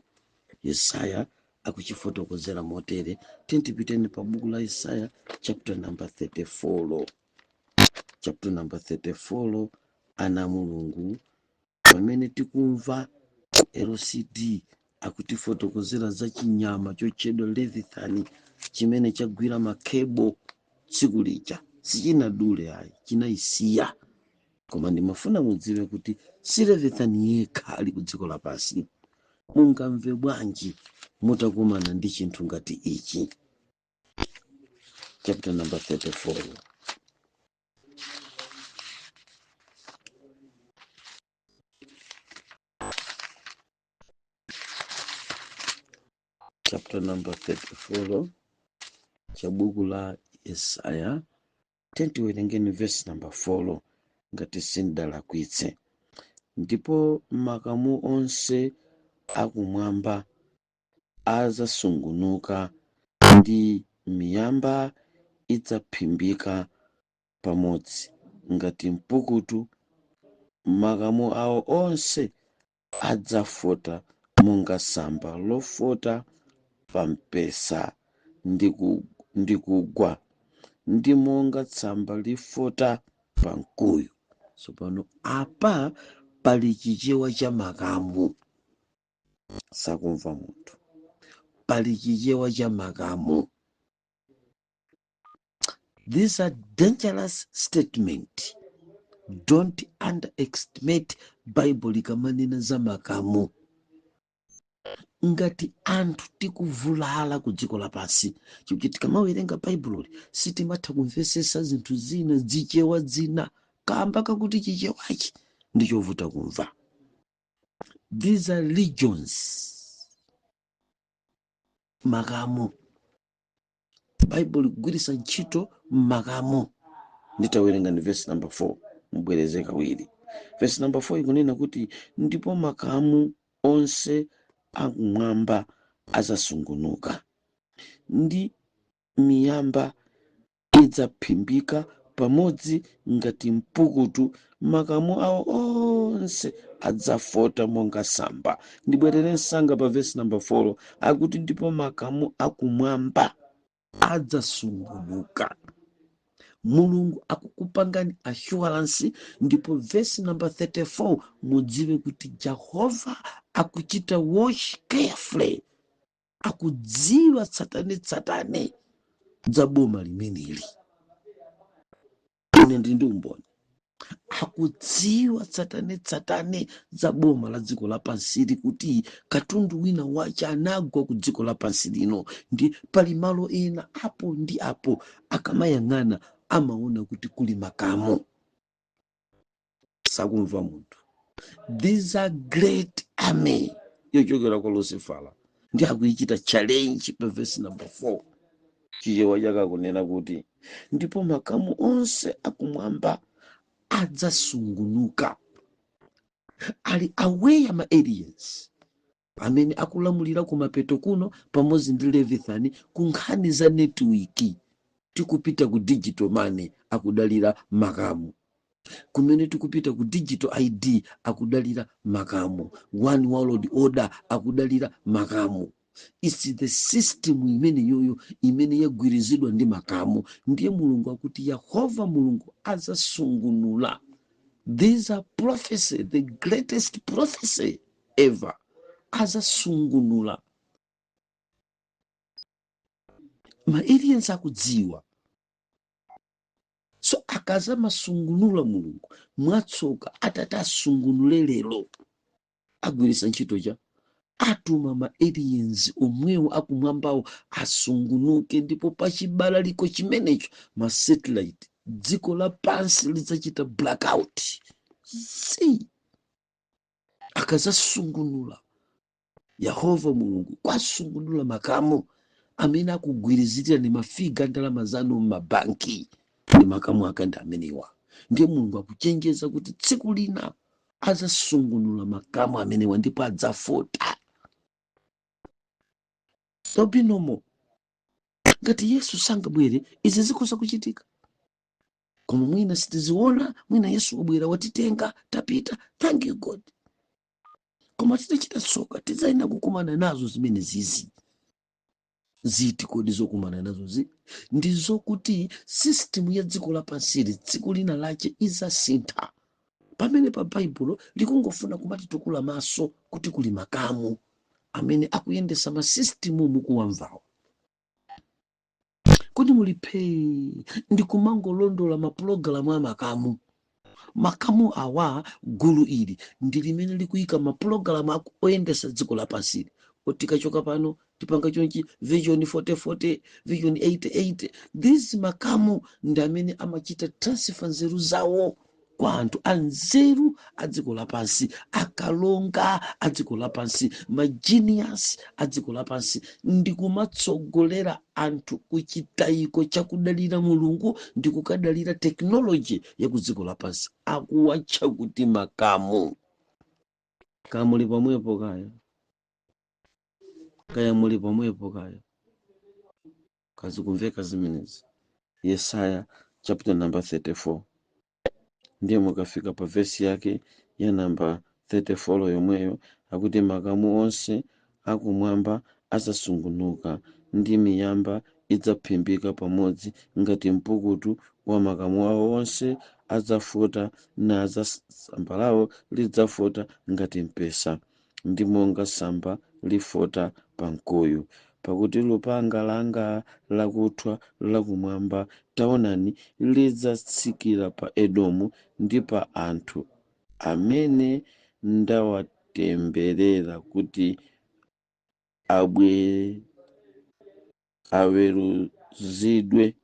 Yesaya akuchifotokozera motere. Tiyeni pa buku la Yesaya chapter number 34, chapter number 34. Ana Mulungu, pamene tikumva LCD akutifotokozera za chinyama chotchedwa Leviathan chimene chagwira makhebo tsiku lija, sichinadule ayi, chinayisiya. Koma ndimafuna mudziwe kuti si Leviathan yekha ali ku dziko lapansi. Mungamve bwanji mutakumana ndi chinthu ngati ichi? Chapter number 34, chapter number 34 cha buku la Yesaya. Tiwerengeni verse number 4 ngati sindalakwitse. Ndipo makamu onse akumwamba azasungunuka, ndi miyamba idzaphimbika pamodzi ngati mpukutu, makamu awo onse adzafota monga tsamba lofota pa mpesa ndi kugwa, ndi monga tsamba lifota pa mkuyu. Tsopano apa pali Chichewa cha makamu, sakumva munthu. Pali Chichewa cha makamu. These are dangerous statement. Don't underestimate Bible ikamanena za makamu. Ngati anthu tikuvulala ku dziko lapansi chikuti tikamawerenga Baibuloli sitimatha kumvesesa zinthu zina, zichewa zina, kamba kakuti chichewachi ndi chovuta kumva. These are legions, makamu. Baibulo likugwiritsa ntchito makamu. Nditawerenga ndi verse number 4, mubwereze kawiri. Verse number 4 ikunena kuti, ndipo makamu onse akumwamba azasungunuka, ndi miyamba idzaphimbika pamodzi ngati mpukutu, makamu awo onse adzafota monga tsamba. Ndibwerere msanga pa verse number 4, akuti ndipo makamu akumwamba adzasungunuka. Mulungu akukupangani assurance. Ndipo verse number 34, mudziwe kuti Jehova akuchita watch carefully, akudziwa tsatanetsatane za boma limeneli. Ine ndili ndi umboni. Akudziwa tsatanetsatane za boma la dziko lapansili, kuti katundu wina wache anagwa ku dziko lapansi lino, ndi pali malo ena apo ndi apo, akamayang'ana amaona kuti kuli makamu. Sakumva munthu. These are great army yochokera kwa Lucifera, ndi akuichita challenge pa verse number 4. Chichewa chakakunena kuti ndipo makamu onse akumwamba adzasungunuka. Ali aware ma aliens amene akulamulira kumapeto kuno pamodzi ndi Leviathan ku nkhani za network. Tikupita ku digital money, akudalira makamu. Kumene tikupita ku digital ID, akudalira makamu. One world order, akudalira makamu. It's the system imene yoyo imene yagwirizidwa ndi makamu. Ndiye Mulungu akuti Yehova Mulungu azasungunula. These are prophecy, the greatest prophecy ever. Azasungunula. Ma aliens akudziwa. So akazamasungunula Mulungu, mwatsoka atati asungunule lero, agwiritsa ntchito cha atuma ma aliens omwewo akumwambawo asungunuke. Ndipo pachibalaliko chimenecho ma satellite Dziko lapansi lidzachita blackout. Si akazasungunula Yehova Mulungu kwasungunula makamu amene akugwirizirira ni mafiga ndalama zanu m'mabanki, ndi makamu ake ndi amenewa. Ndiye Mulungu akuchenjeza kuti tsiku lina azasungunula makamu amenewa ndipo adzafota. There'll be no more. Ngati Yesu sangabwere, izi zikhoza kuchitika, koma mwina sitiziona. Mwina Yesu wabwera, watitenga, tapita, thank you God. Koma titachita tsoka, tidzayenda kukumana nazo zimene zizi. Ziti kodi zokumana nazo zi? Ndizokuti system ya dziko lapansili tsiku lina lache izasintha. Pamene pa Baibulo likungofuna kumatitukula maso kuti kuli makamu amene akuyendesa ma system mukuwamvawo. Kodi mulipe ndi kumangolondola mapulogalamu a makamu? Makamu awa, gulu ili ndi limene likuyika mapulogalamu oyendesa dziko lapansili. Tikachoka pano tipanga chonchi, vision 4040, vision 88. These makamu ndi amene amachita transfer nzeru zawo kwa anthu anzeru a dziko lapansi, akalonga a dziko lapansi, ma genius a dziko lapansi, ndi kumatsogolera anthu ku chitayiko chakudalira Mulungu ndi kukadalira technology ya ku dziko lapansi. Akuwatcha kuti makamu. Kamuli pomwepo kaya, kaya muli pomwepo kaya, kazikumveka zimenezi. Yesaya chapter number 34, ndiye mukafika pa vesi yake ya namba 34 yomweyo, akuti makamu onse akumwamba azasungunuka ndi miyamba idzaphimbika pamodzi ngati mpukutu wa makamu awo onse adzafota, na tsamba lawo lidzafota ngati mpesa, ndi monga tsamba lifota pa mkuyu. Pakuti lupanga langa lakuthwa lakumwamba, taonani, lidzatsikira pa Edomu ndi pa anthu amene ndawatemberera kuti abwe aweruzidwe.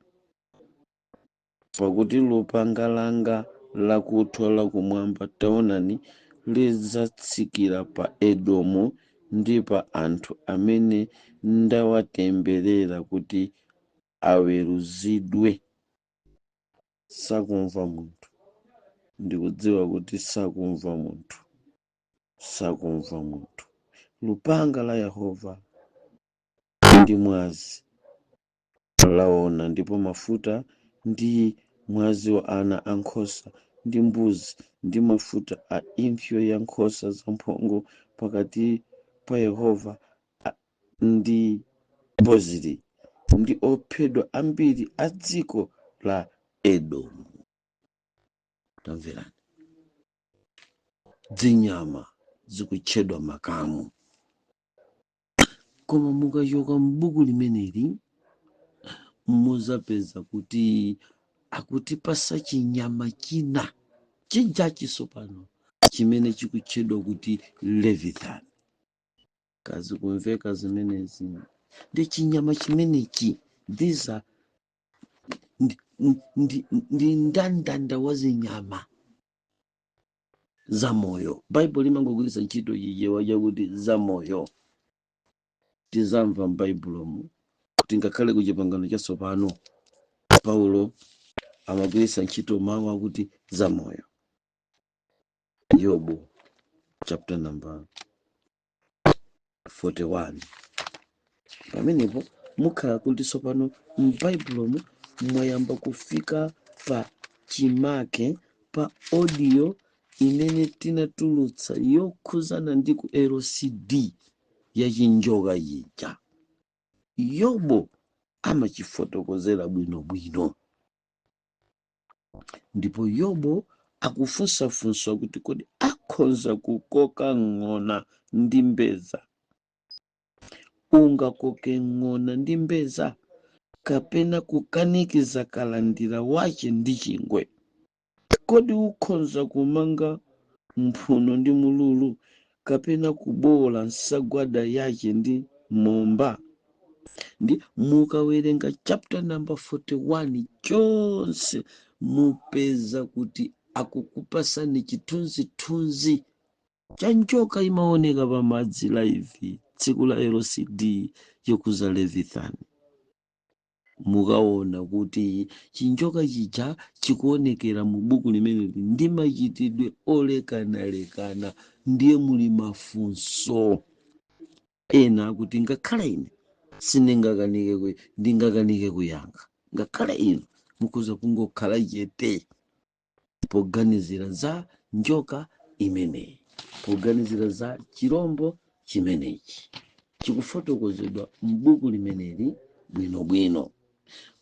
Pakuti lupanga langa lakuthwa lakumwamba, taonani, lidzatsikira pa Edomu ndi pa anthu amene ndawatemberera kuti aweruzidwe. Sakumva munthu. Ndikudziwa kuti sakumva munthu, sakumva munthu. Lupanga la Yehova ndi mwazi laona, ndipo mafuta ndi mwazi wa ana ankhosa ndi mbuzi ndi mafuta a impsyo ya nkhosa zamphongo, pakati pa Yehova ndi Boziri ndi ophedwa ambiri a dziko la Edomu. Tamverani, zinyama zikutchedwa makamu. Koma mukachoka m'buku limeneli, muzapeza kuti akutipasa chinyama china chijachiso pano chimene chikutchedwa kuti Leviathan. Kazi kumveka zimenezi? Ndi chinyama chimenechi. These are ndi ndandanda wa zinyama zamoyo. Baibulo limangogwiritsa ntchito Chichewa chakuti zamoyo. Tizamva m'Baibulomu kuti ngakhale ku Chipangano Chatsopano Paulo amagwiritsa ntchito mawu akuti zamoyo. Yobu chapter number 41, pamenepo mukhala kuti tsopano m'Baibulomu mwayamba kufika pa chimake pa audio imene tinatulutsa yokhuzana ndi ku LCD ya chinjoka ija. Yobo amachifotokozera bwinobwino, ndipo Yobo akufunsafunsa kuti kodi akhonza kukoka ng'ona ndi mbedza? Ungakoke ng'ona ndi mbedza, kapena kukanikiza kalandira wache ndi chingwe? Kodi ukhonza kumanga mphuno ndi mululu, kapena kubowola nsagwada yache ndi momba? Ndi mukawerenga chapter number 41 chonse, Mupeza kuti akukupasani chithunzithunzi cha njoka imaoneka pamadzi live tsiku la LCD yokuza Leviathan. Mukaona kuti chinjoka chija chikuonekera mu buku limeneli ndi machitidwe olekanalekana. Ndiye muli mafunso ena akuti ngakhale ine sindingakanike ndingakanike kuyankha, ngakhale inu mukhoza kungokhala chete poganizira za njoka imeneyi, poganizira za chirombo chimenechi chikufotokozedwa m'buku limeneli bwinobwino.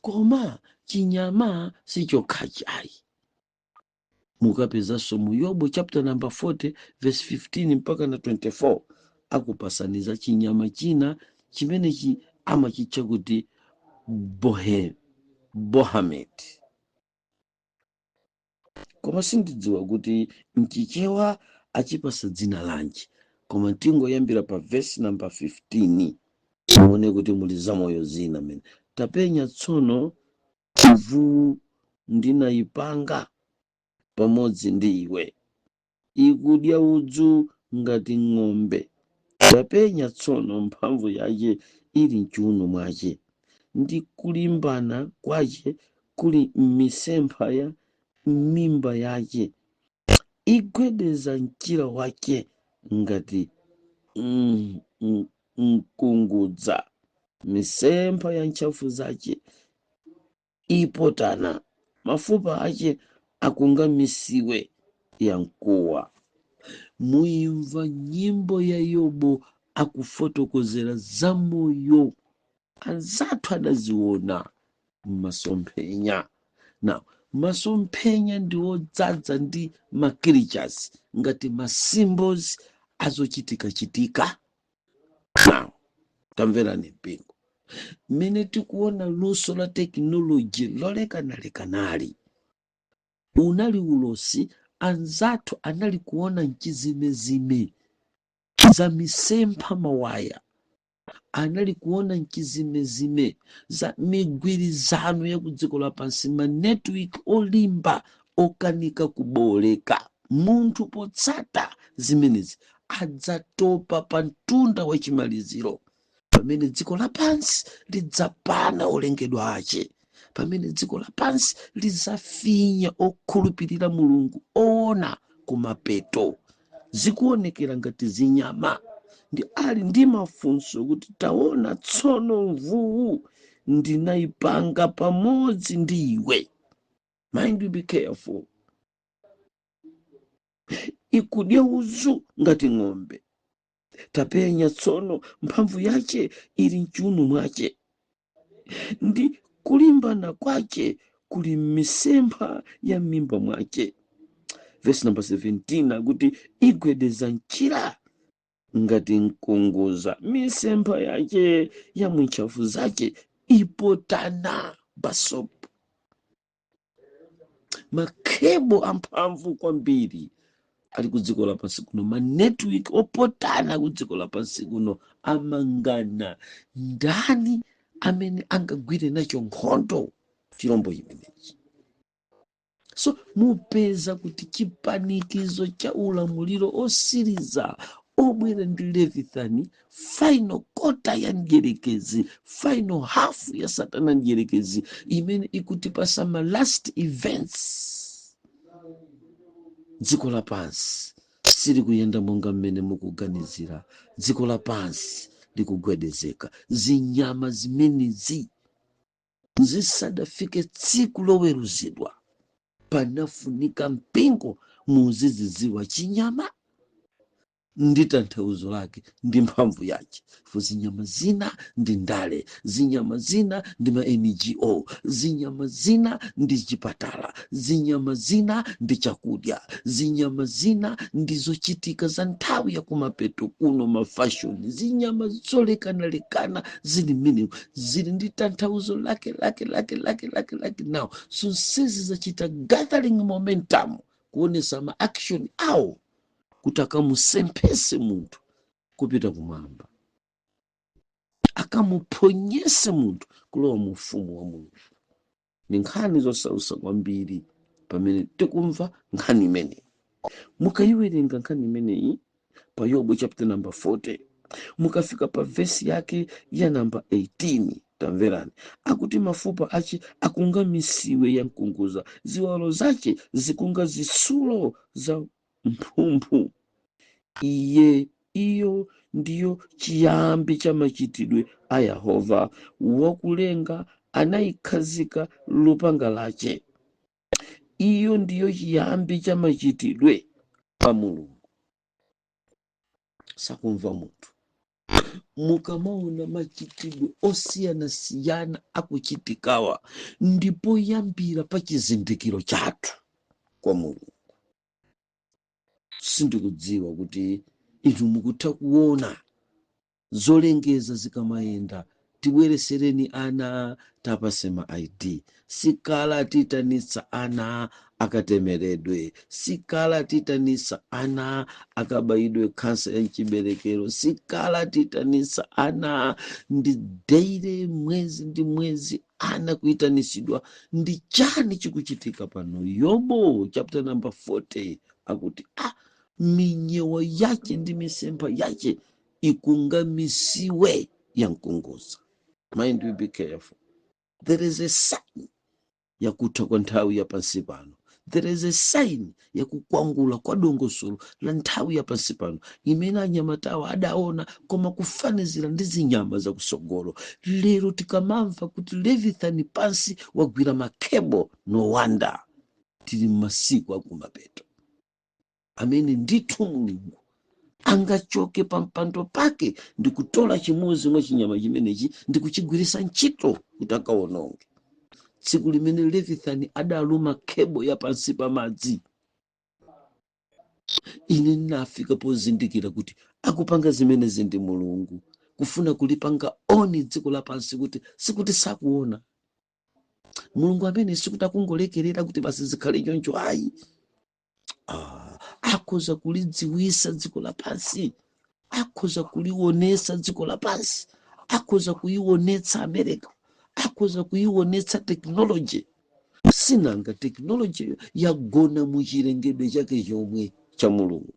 Koma chinyama sichokhachi ayi. Mukapezanso mu Yobu chapter number 40 verse 15 mpaka na 24, akupasaniza chinyama china chimenechi amachitcha kuti Bohamet, koma sindidziwa kuti mchichewa achipasa dzina lanji. Koma tingoyambira pa verse number 15, muone kuti muli zamoyo zina mene. Tapenya tsono mvuu ndinayipanga pamodzi ndi iwe, ikudya udzu ngati ng'ombe. Tapenya tsono mphamvu yace ili mchiuno mwace, ndi kulimbana kwace kuli m'misempha ya mimba yace. Igwedeza mchira wace ngati mkungudza, misempha ya ntchafu zace ipotana, mafupa ace akunga misiwe ya mkuwa. Muimva nyimbo ya Yobo akufotokozera zamoyo anzathu adaziona m'masomphenya. Now, masomphenya ndi odzaza ndi ma creatures ngati ma symbols azochitikachitika. Now, tamverani mpingo, mmene tikuona luso la tekinoloji lolekanalekanali, unali ulosi. Anzathu anali kuona mchizimezime za misempha mawaya, anali kuona mchizimezime za migwirizano ya ku dziko lapansi, ma network olimba okanika kuboleka. Munthu potsata zimenezi adzatopa pa mtunda wachimaliziro, pamene dziko lapansi lidzapana olengedwa ache, pamene dziko lapansi lidzafinya okhulupirira Mulungu oona kumapeto. Zikuonekera ngati zinyama ndi ali ndi mafunso kuti taona tsono mvuu ndinayipanga pamodzi ndi iwe. Mind you, be careful. Ikudya udzu ngati ng'ombe. Tapenya tsono mphamvu yace ili mchiuno mwace, ndi kulimbana kwace kuli m'misempha ya m'mimba mwace. Verse number 17 akuti igwedeza mchira ngati mkunguza, misempha yace ya mwintchafu zace ipotana. Basop ma cable amphamvu kwambiri ali ku dziko lapansi kuno, ma network opotana ku dziko lapansi kuno amangana. Ndani amene angagwire nacho nkhondo chirombo chimenechi? So mupeza kuti chipanikizo cha ulamuliro osiriza obwera ndi Leviathan, final quarter ya mdierekezi, final half ya Satana mdierekezi, imene ikutipasa ma last events. Dziko lapansi silikuyenda monga mmene mukuganizira. Dziko lapansi likugwedezeka. Zinyama zimenezi zisadafike tsiku loweruzidwa, panafunika mpingo muzizidziwa chinyama ndi tanthauzo lake ndi mphamvu yake. Fo zinyama zina ndi ndale, zinyama zina ndi ma NGO, zinyama zina ndi chipatala, zinyama zina ndi chakudya, zinyama zina ndi zochitika za nthawi ya kumapeto kuno, ma fashion. Zinyama zolekanalekana zili mmenemo, zili ndi tanthauzo lake lake lake lake lake lake. Now, zonsezi zachita gathering momentum kuonesa ma action awo kuti akamusemphese munthu kupita kumwamba, akamuphonyese munthu kulowa mu ufumu wa Mulungu. Ndi nkhani zosausa kwambiri pamene tikumva nkhani imeneyi. Mukayiwerenga nkhani imeneyi pa Yobu chapter number 40, mukafika pa vesi yake ya namba 18, tamverani, akuti mafupa ache akunga misiwe ya mkunguza, ziwalo zache zikunga zitsulo za mphumphu. Iye iyo ndiyo chiyambi cha machitidwe a Yehova, wakulenga anayikhazika lupanga lache. Iyo ndiyo chiyambi cha machitidwe a Mulungu. Sakumva munthu. Mukamaona machitidwe osiyanasiyana akuchitikawa, ndipo yambira pa chizindikiro chathu kwa Mulungu. Sindikudziwa kuti inu mukutha kuona zolengeza zikamayenda, tibweresereni ana tapase ma ID, sikala titanitsa ana akatemeredwe, sikala titanitsa ana akabayidwe khansa ya mchiberekero, sikala titanitsa ana. Ndi daily, mwezi ndi mwezi, ana kuitanisidwa. Ndi chani chikuchitika pano? Yobo chapter number 40 akuti minyewa yache ndi misempha yache ikunga misiwe ya mkunguza. Mind you, be careful. There is a sign yakutha kwa nthawi ya pansi pano. There is a sign yakukwangula kwa dongosolo la nthawi ya pansi pano imene anyamatawa adaona, koma kufanizira ndi zinyama zakusogolo. Lero tikamamva kuti Leviathan pansi wagwira ma cable, no wonder tili mmasiku akumapeto amene ndithu Mulungu angachoke pa mpando pake ndi kutola chimodzi mwa chinyama chimenechi ndi kuchigwiritsa ntchito kuti akawononge. Tsiku limene Leviathan adaluma cable ya pansi pa madzi, ine ndinafika pozindikira kuti akupanga zimenezi ndi Mulungu, kufuna kulipanga own dziko lapansi, kuti sikuti sakuona Mulungu amene, sikuti akungolekerera kuti basi zikhale choncho, ayi. Akhoza kulidziwisa dziko lapansi, akhoza kulionetsa dziko lapansi, akhoza kuionetsa America, akhoza kuionetsa technology. Sinanga technology yagona muchilengedwe chake chomwe cha Mulungu?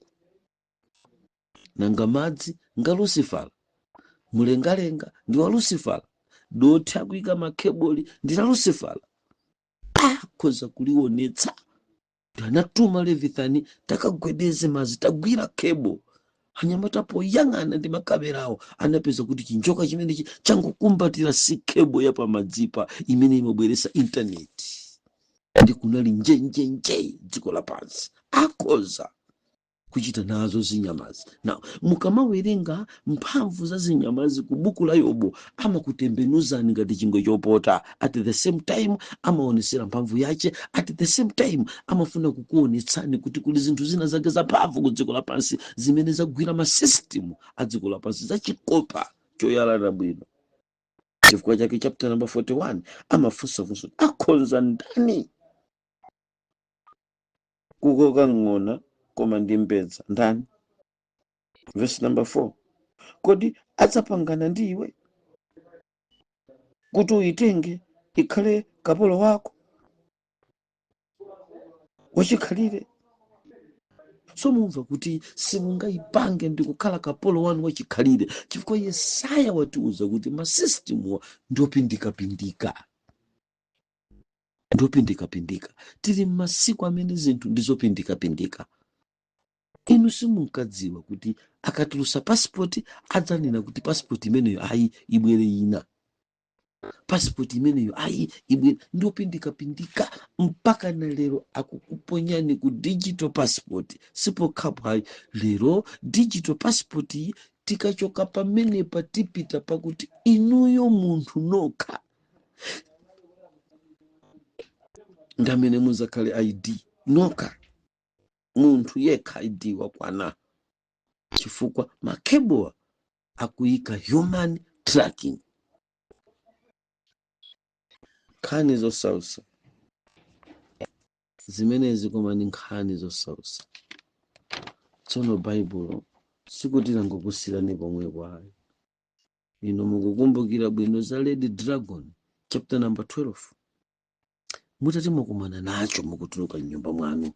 Nanga madzi nga Lucifera, mulengalenga ndi wa Lucifera, dothi akuyika ma cable ndi la Lucifera. Akhoza kulionetsa. Anatuma Leviathan, takagwedeze madzi, tagwira cable. Anyamata poyang'ana ndi makamerawo anapeza kuti chinjoka chimenechi changokumbatira si cable ya pamadzipa imene imabweresa intaneti, ndi kunali njenjenje dziko lapansi. Akhoza kuchita nazo zinyamazi. Na mukamawerenga mphamvu za zinyamazi ku buku la Yobu, amakutembenuzani ngati chingwe chopota. At the same time amaonesera mphamvu yache, at the same time amafuna kukuonetsani kuti kuli zinthu zina zake zamphamvu ku dziko lapansi zimene zagwira ma system a dziko lapansi, zachikopa choyalana bwino. Chifukwa chake chapter number 41 amafunsafunsa, akhonza ndani kukoka ng'ona koma ndi mbedza? Ndani? Verse number 4, kodi adzapangana ndi iwe kuti uyitenge ikhale kapolo wako wachikhalire? So mumva kuti simungayipange ndi kukhala kapolo wanu wachikhalire, chifukwa Yesaya watiuza kuti ma system ndopindikapindika, ndopindikapindika. Tili m'masiku amene zinthu ndizopindikapindika. Inu simunkadziwa kuti akatulusa pasipoti adzanena kuti pasipoti imeneyo ayi, ibwere ina, pasipoti imeneyo ayi, ibwere? Ndopindikapindika. Mpaka na lero akukuponyani ku digital passport. Sipokhapo ayi, lero digital passport iyi, tikachoka pamenepa tipita pakuti inuyo munthu nokha ndamene muzakhale ID nokha, munthu yekha ID wakwana, chifukwa ma cable akuyika human tracking. Nkhani zosausa zimenezi, koma ni nkhani zosausa. Tsono Baibulo sikuti langokusirani pomwepo ayi. Inu mukukumbukira bwino za Red Dragon, chapter number 12. Mutati mwakumana nacho mukutuluka mnyumba mwanu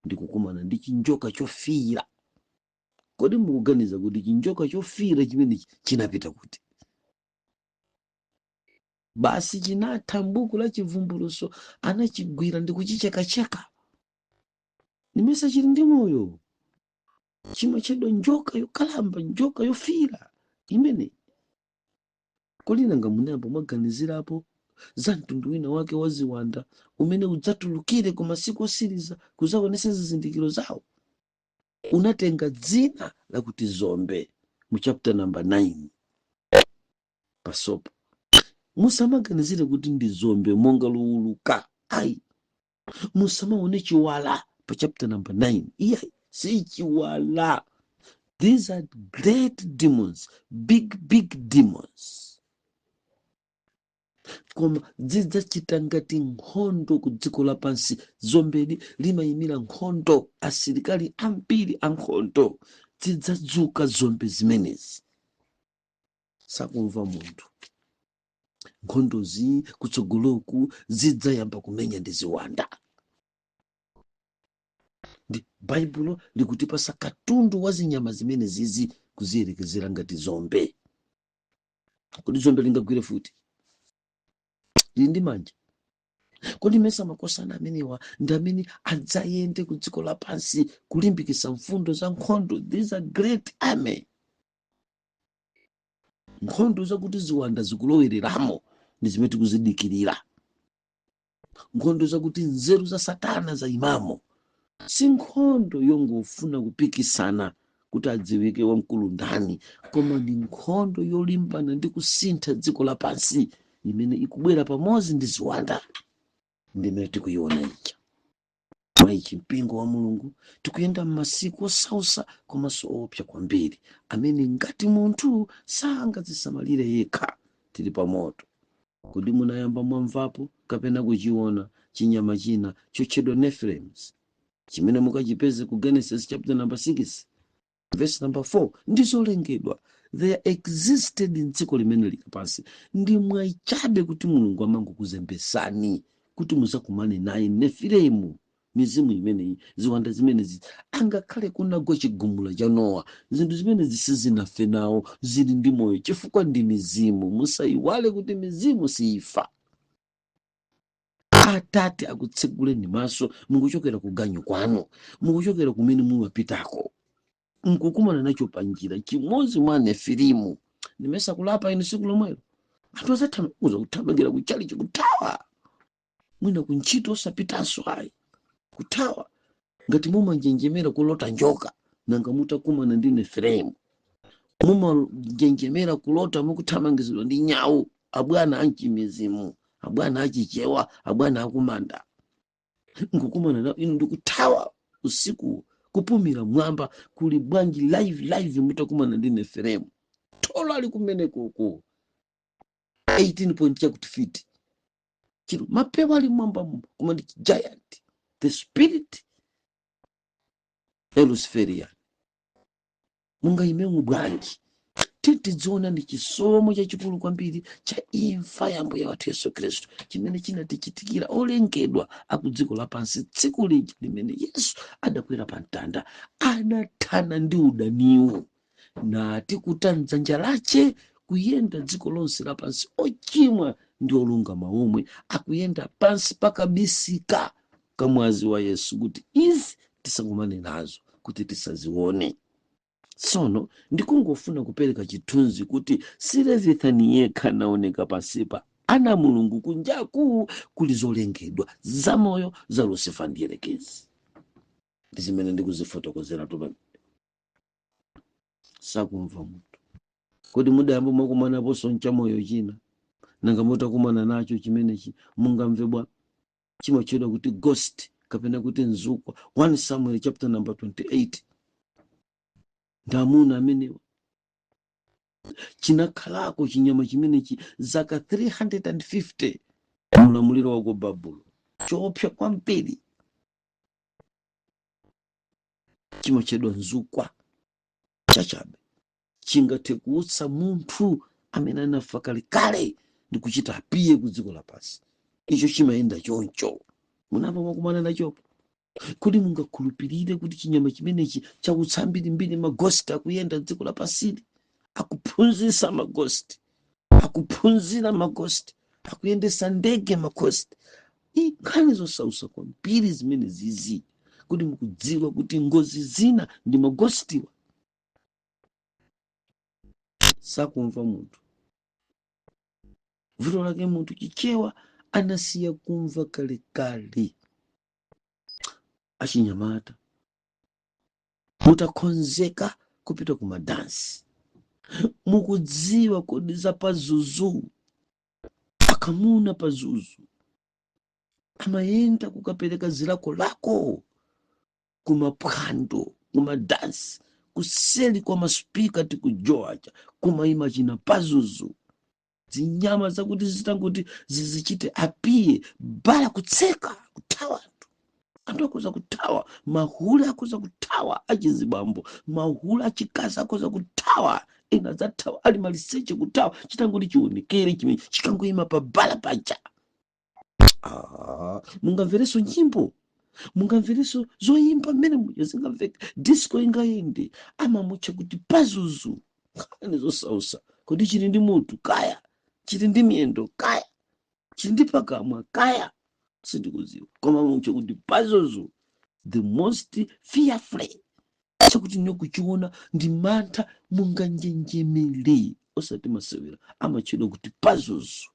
ndi kukumana ndi chinjoka chofiira, kodi mukuganiza kuti chinjoka chofiira chimenechi chinapita kuti? Basi chinatha. M'buku la Chivumbulutso anachigwira ndi kuchichekacheka. Nimesa chili ndi moyo? Chimatchedwa njoka yokalamba, njoka yofiira imene. Kodi nanga munayamba mwaganizirapo za mtundu wina wake wa ziwanda umene udzatulukire ku masiku osiriza kuzaonesa zizindikiro zawo? Unatenga dzina lakuti zombe mu chapter number 9 pasopo. Musamaganizire kuti ndi zombe monga luuluka, ayi. Musamaone chiwala pa chapter number 9, iyayi, si chiwala. These are great demons, big big demons, koma zidzachita ngati nkhondo ku dziko lapansi. Zombeli limayimira nkhondo, asilikali ambiri ankhondo. Zidzadzuka zombe zimenezi, sakumva munthu. Nkhondozi kutsogoloku zidzayamba kumenya ndi ziwanda. Ndi Baibulo likutipasa katundu wa zinyama zimene zizi kuziyerekezera ngati zombe. Kodi zombe lingagwire futi? Lili ndi manja? Kodi mesa makosana amenewa ndi amene adzayende ku dziko lapansi kulimbikitsa mfundo za nkhondo? These are great army. Nkhondo zakuti ziwanda zikulowereramo ndi zimene tikuzidikirira, nkhondo zakuti nzeru za Satana zayimamo. Si nkhondo yongofuna kupikisana kuti adziwike wamkulu ndani, koma ndi nkhondo yolimbana ndi kusintha dziko lapansi imene ikubwera pamodzi ndi ziwanda, ndimene tikuiona ija. Mwaichi, mpingo wa Mulungu, tikuyenda m'masiku osausa komanso owopsa kwambiri amene ngati munthu sangadzisamalire yekha, tili pa moto. Kodi munayamba mwamvapo kapena kuchiona chinyama china chotchedwa Nephilims, chimene mukachipeze ku Genesis chapter number 6 verse number 4? Ndizolengedwa, they existed mdziko limene lili pansi. Ndi mwayichabe kuti Mulungu amangokuzembesani kuti muzakumane naye Nefilemu. Mizimu imeneyi, ziwanda zimenezi, angakhale kunagwa chigumula cha Nowa, zinthu zimenezi sizinafe nawo, zili ndi moyo chifukwa ndi mizimu. Musayiwale kuti mizimu siyifa. Atate akutseguleni maso. Mukuchokera ku ganyu kwanu, mukuchokera kumene mumapitako, nkukumana nacho panjira chimodzi mwa Nefilimu, ndimesa kulapa inu siku lomwelo. Anthu azathamanga kuthamangira kuchalichi, kuthawa mwina kuntchito osapitanso ayi, kuthawa. Ngati mumanjenjemera kulota njoka, nanga mutakumana ndi Nefilemu? Mumanjenjemera kulota mukuthamangizidwa ndi nyawu, abwana anchimizimu, abwana achichewa, abwana akumanda, nkukumana nawo inu ndikuthawa usiku kupumira mwamba, kuli bwanji live live mutakumana ndi Nefilemu? Tholo ali kumenekoko 18 point chakuti feet chilo, mapewa ali mwamba, koma ndi giant, the spirit Luciferian, mungayimemo bwanji? Tidziona ndi chisomo chachikulu kwambiri cha imfa ya Mbuye wathu Yesu Khristu chimene chinatichitikira olengedwa aku dziko lapansi tsiku lija limene Yesu adakwera pa mtanda, anathana ndi udaniwo natikuta mdzanja lache kuyenda dziko lonse lapansi, ochimwa ndi olungama omwe akuyenda pansi pakabisika kamwazi wa Yesu, kuti izi tisakumane nazo, kuti tisazione. Tsono ndikungofuna kupereka chithunzi kuti si Leviathan yekha anaoneka pansipa. Ana Mulungu, kunjaku kuli zolengedwa zamoyo za Lucifer ndi Yerekezi, ndi zimene ndikuzifotokozera tu. Sakumva munthu. Kodi mudayamba mwakumanaponso nchamoyo china? Nanga mutakumana nacho chimenechi mungamve bwa? Chimatchedwa kuti ghost kapena kuti mzukwa. 1 Samuel chapter number 28. Ndi amuna amenewa. Chinakhalako chinyama chimenechi zaka 350 mulamuliro wa ku Babulo, choopsa kwambiri, chimatchedwa mzukwa chachabe. Chingathe kuutsa munthu amene anafa kalekale ndi kuchita appear ku dziko lapansi. Icho chimayenda choncho. Munamva mwakumana nachopo? Kodi mungakhulupirire kuti chinyama chimenechi chautsa mbirimbiri maghost akuyenda dziko lapansili, akuphunzitsa maghost, akuphunzira maghost, akuyendesa ndege maghost? Nkhani zosausa kwambiri zimene zizi. Kuti mukudziwa kuti ngozi zina ndi maghostiwa? Sakumva munthu. Vuto lake munthu Chichewa anasiya kumva kalekale. Achinyamata, mutakonzeka kupita ku madansi, mukudziwa kodi za Pazuzu? Akamuna Pazuzu amayenda kukapereka zilakolako kumaphwando, kumadansi, kuseli kwa maspeaker tikujowacha kumayima china Pazuzu, zinyama zakuti zitanguti zizichite appear, bala kutseka, kuthawa anthu. Anthu akhoza kuthawa, mahule akhoza kuthawa, achizibambo, mahule achikazi akhoza kuthawa, ena adzathawa ali maliseche, kuthawa chitangoti chionekere chimene chikangoyima pa bala paja. Ah, mungamverenso nyimbo, mungamverenso zoyimba mmene muja zingamveka, disco ingayende. Amamutcha kuti Pazuzu. Nkhani zosausa. Kodi chili ndi mutu kaya, chili ndi miyendo kaya, chili ndi pakamwa kaya, sindikudziwa, koma mutcha kuti Pazuzu, the most fearful, chakuti niyo kuchiona ndi mantha, munganjenjemere, osati masewera. Amatchedwa kuti Pazuzu.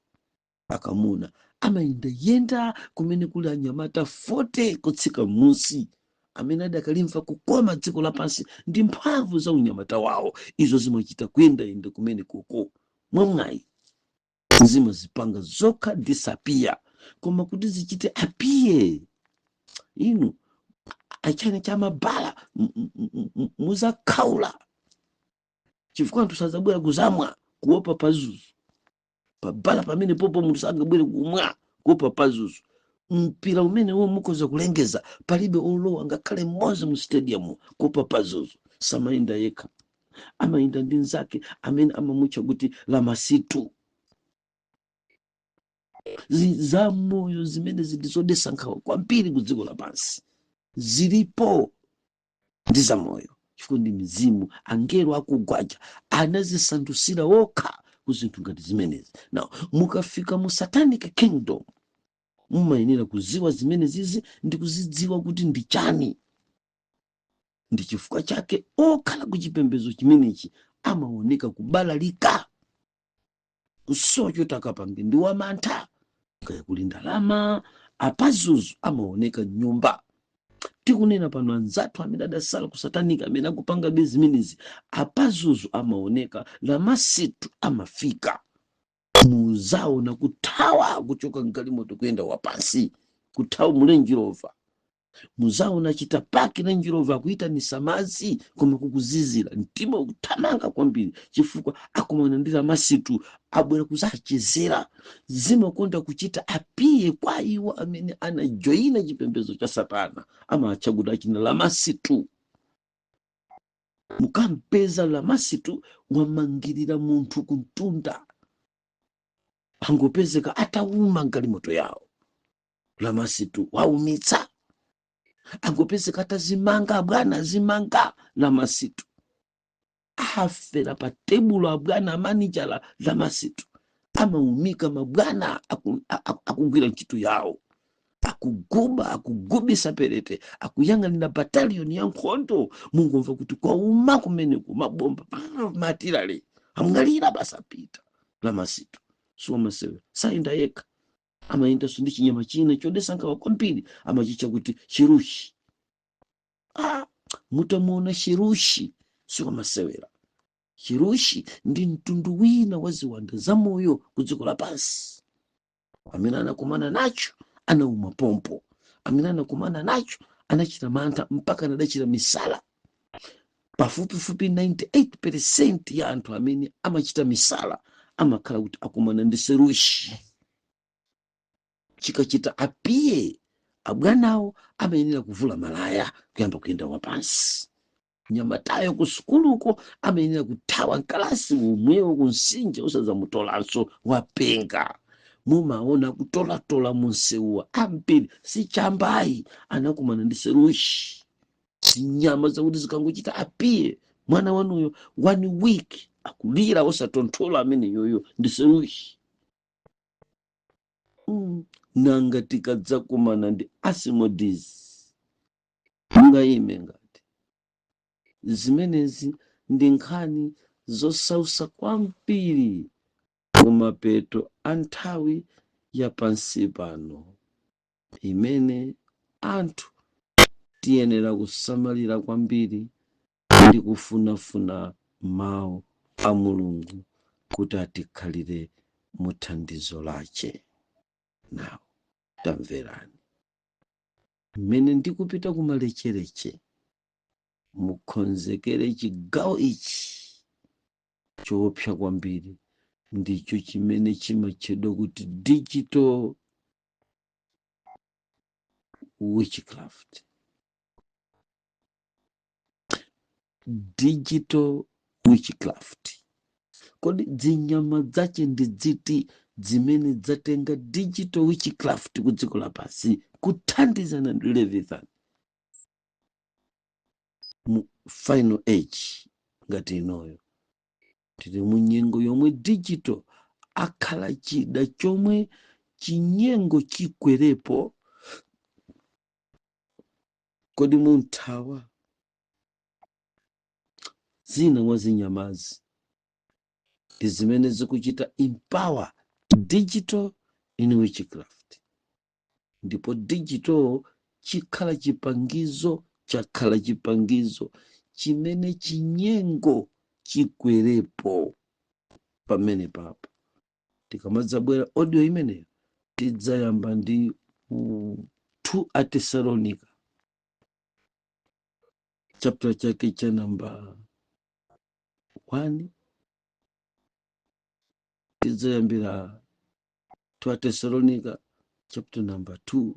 Akamuna amayendayenda kumene kuli anyamata 40 kutsika munsi amene adakalimva kukoma dziko lapansi ndi mphamvu za unyamata wawo. Izo zimachita kuyendayenda kumene koko, mwamwayi zimazipanga zokha disappear, koma kuti zichite appear, inu achane cha mabala muzakhaula, chifukwa anthu sazabwera kuzamwa kuopa Pazuzu. Pabala pamene popo munthu sangabwere kumwa kuopa Pazuzu. Mpira umene wo mukhoza kulengeza, palibe olowa ngakhale mmodzi mu stadium kuopa Pazuzu. Samayenda yekha, amayenda ndi nzake amene amamutcha kuti Lamasitu. Zamoyo zimene zili zodetsa nkhawa kwambiri ku dziko lapansi zilipo ndi zamoyo, chifukwa ndi mizimu. Angelo akugwaja anazisandusira okha ku zinthu ngati zimenezi. Now mukafika mu satanic kingdom, mumayenera kuziwa zimene zizi ndi kuzidziwa kuti ndi chani. Ndi chifukwa chake okhala ku chipembedzo chimenechi amaoneka kubalalika, kusowa choti akapange, ndi wamantha, kaya kuli ndalama. Apazuzu amaoneka nyumba. Tikunena pano, anzathu amene adasala ku satanic amene akupanga be zimenezi, apazuzu amaoneka, Lamasitu amafika, muzaona kuthawa kuchoka mgalimoto kuyenda wapansi, kuthawa mu Range Rover. Muzaona chita park Range Rover, akuyitanisa madzi, koma kukuzizira, mtima ukuthamanga kwambiri chifukwa akumana ndi Lamasitu, abwera kuzachezera. Zimakonda kuchita appear kwa iwo amene anajoyina chipembedzo cha satana, amatcha kuti achina Lamasitu. Mukampeza Lamasitu wamangirira munthu kuntunda, angopezeka atauma galimoto yawo, Lamasitu waumitsa. Angopezeka atazimanga, abwana azimanga, Lamasitu afera pa tebulo, abwana amanijala, Lamasitu amaumika mabwana akugwira ntchito yawo, akuguba, akugubisa perete, akuyang'anira bataliyoni ya nkhondo. Mungomva kuti kwauma kumeneku, mabomba matirale, amwalira basapita. Lamasitu siwamasewera, sayenda yekha, amayendanso ndi chinyama china chodetsa nkhawa kwambiri, amachitcha kuti Chirushi. Ah, mutamuona Chirushi siwamasewera. Chirushi ndi mtundu wina wa ziwanda zamoyo ku dziko lapansi. Amene anakumana nacho anauma pompo, amene anakumana nacho anachita mantha mpaka anadachita misala. Pafupifupi 98% ya anthu amene amachita misala amakhala kuti akumana ndi Serushi. Chikachita appear, abwanawo amayenera kuvula malaya kuyamba kuyenda wapansi. Nyamatayo ku sukuluko amayenera kuthawa mkalasi umwewo kunsinja, usazamutolanso, wapenga. Mumaona kutolatola munsewuwa ambiri si chambayi, anakumana ndi serushi, zinyama zakuti zikangochita apiye mwana wanuyo, one week akulira osatonthola. Amene yoyo ndi serushi. Nanga tikadzakumana ndi Asmodeus, mungayime ngati zimenezi? Ndi nkhani zosausa kwambiri kumapeto a nthawi ya pansi pano, imene anthu tiyenera kusamalira kwambiri ndi kufunafuna mawu a Mulungu kuti atikhalire mu thandizo lache. Nawo tamverani mmene ndikupita kumalechereche. Mukonzekere chigawo ichi choopsa kwambiri, ndicho chimene chimatchedwa kuti digital witchcraft. Digital witchcraft, kodi zinyama zache ndi ziti zimene zatenga digital witchcraft ku dziko lapansi kuthandizana ndi Leviathan mu final age ngati inoyo? Tili mu nyengo yomwe digital akhala chida chomwe chinyengo chikwerepo. Kodi munthawa zina mwa zinyamazi ndi zimene zikuchita empower digital in witchcraft, ndipo digital chikhala chipangizo, chakhala chipangizo chimene chinyengo chikwerepo pamene papo. Tikamadzabwera audio imeneyo, tidzayamba ndi 2 Atesalonika chapter chake cha namba 1. Tidzayambira 2 Atesalonika chapter number 2,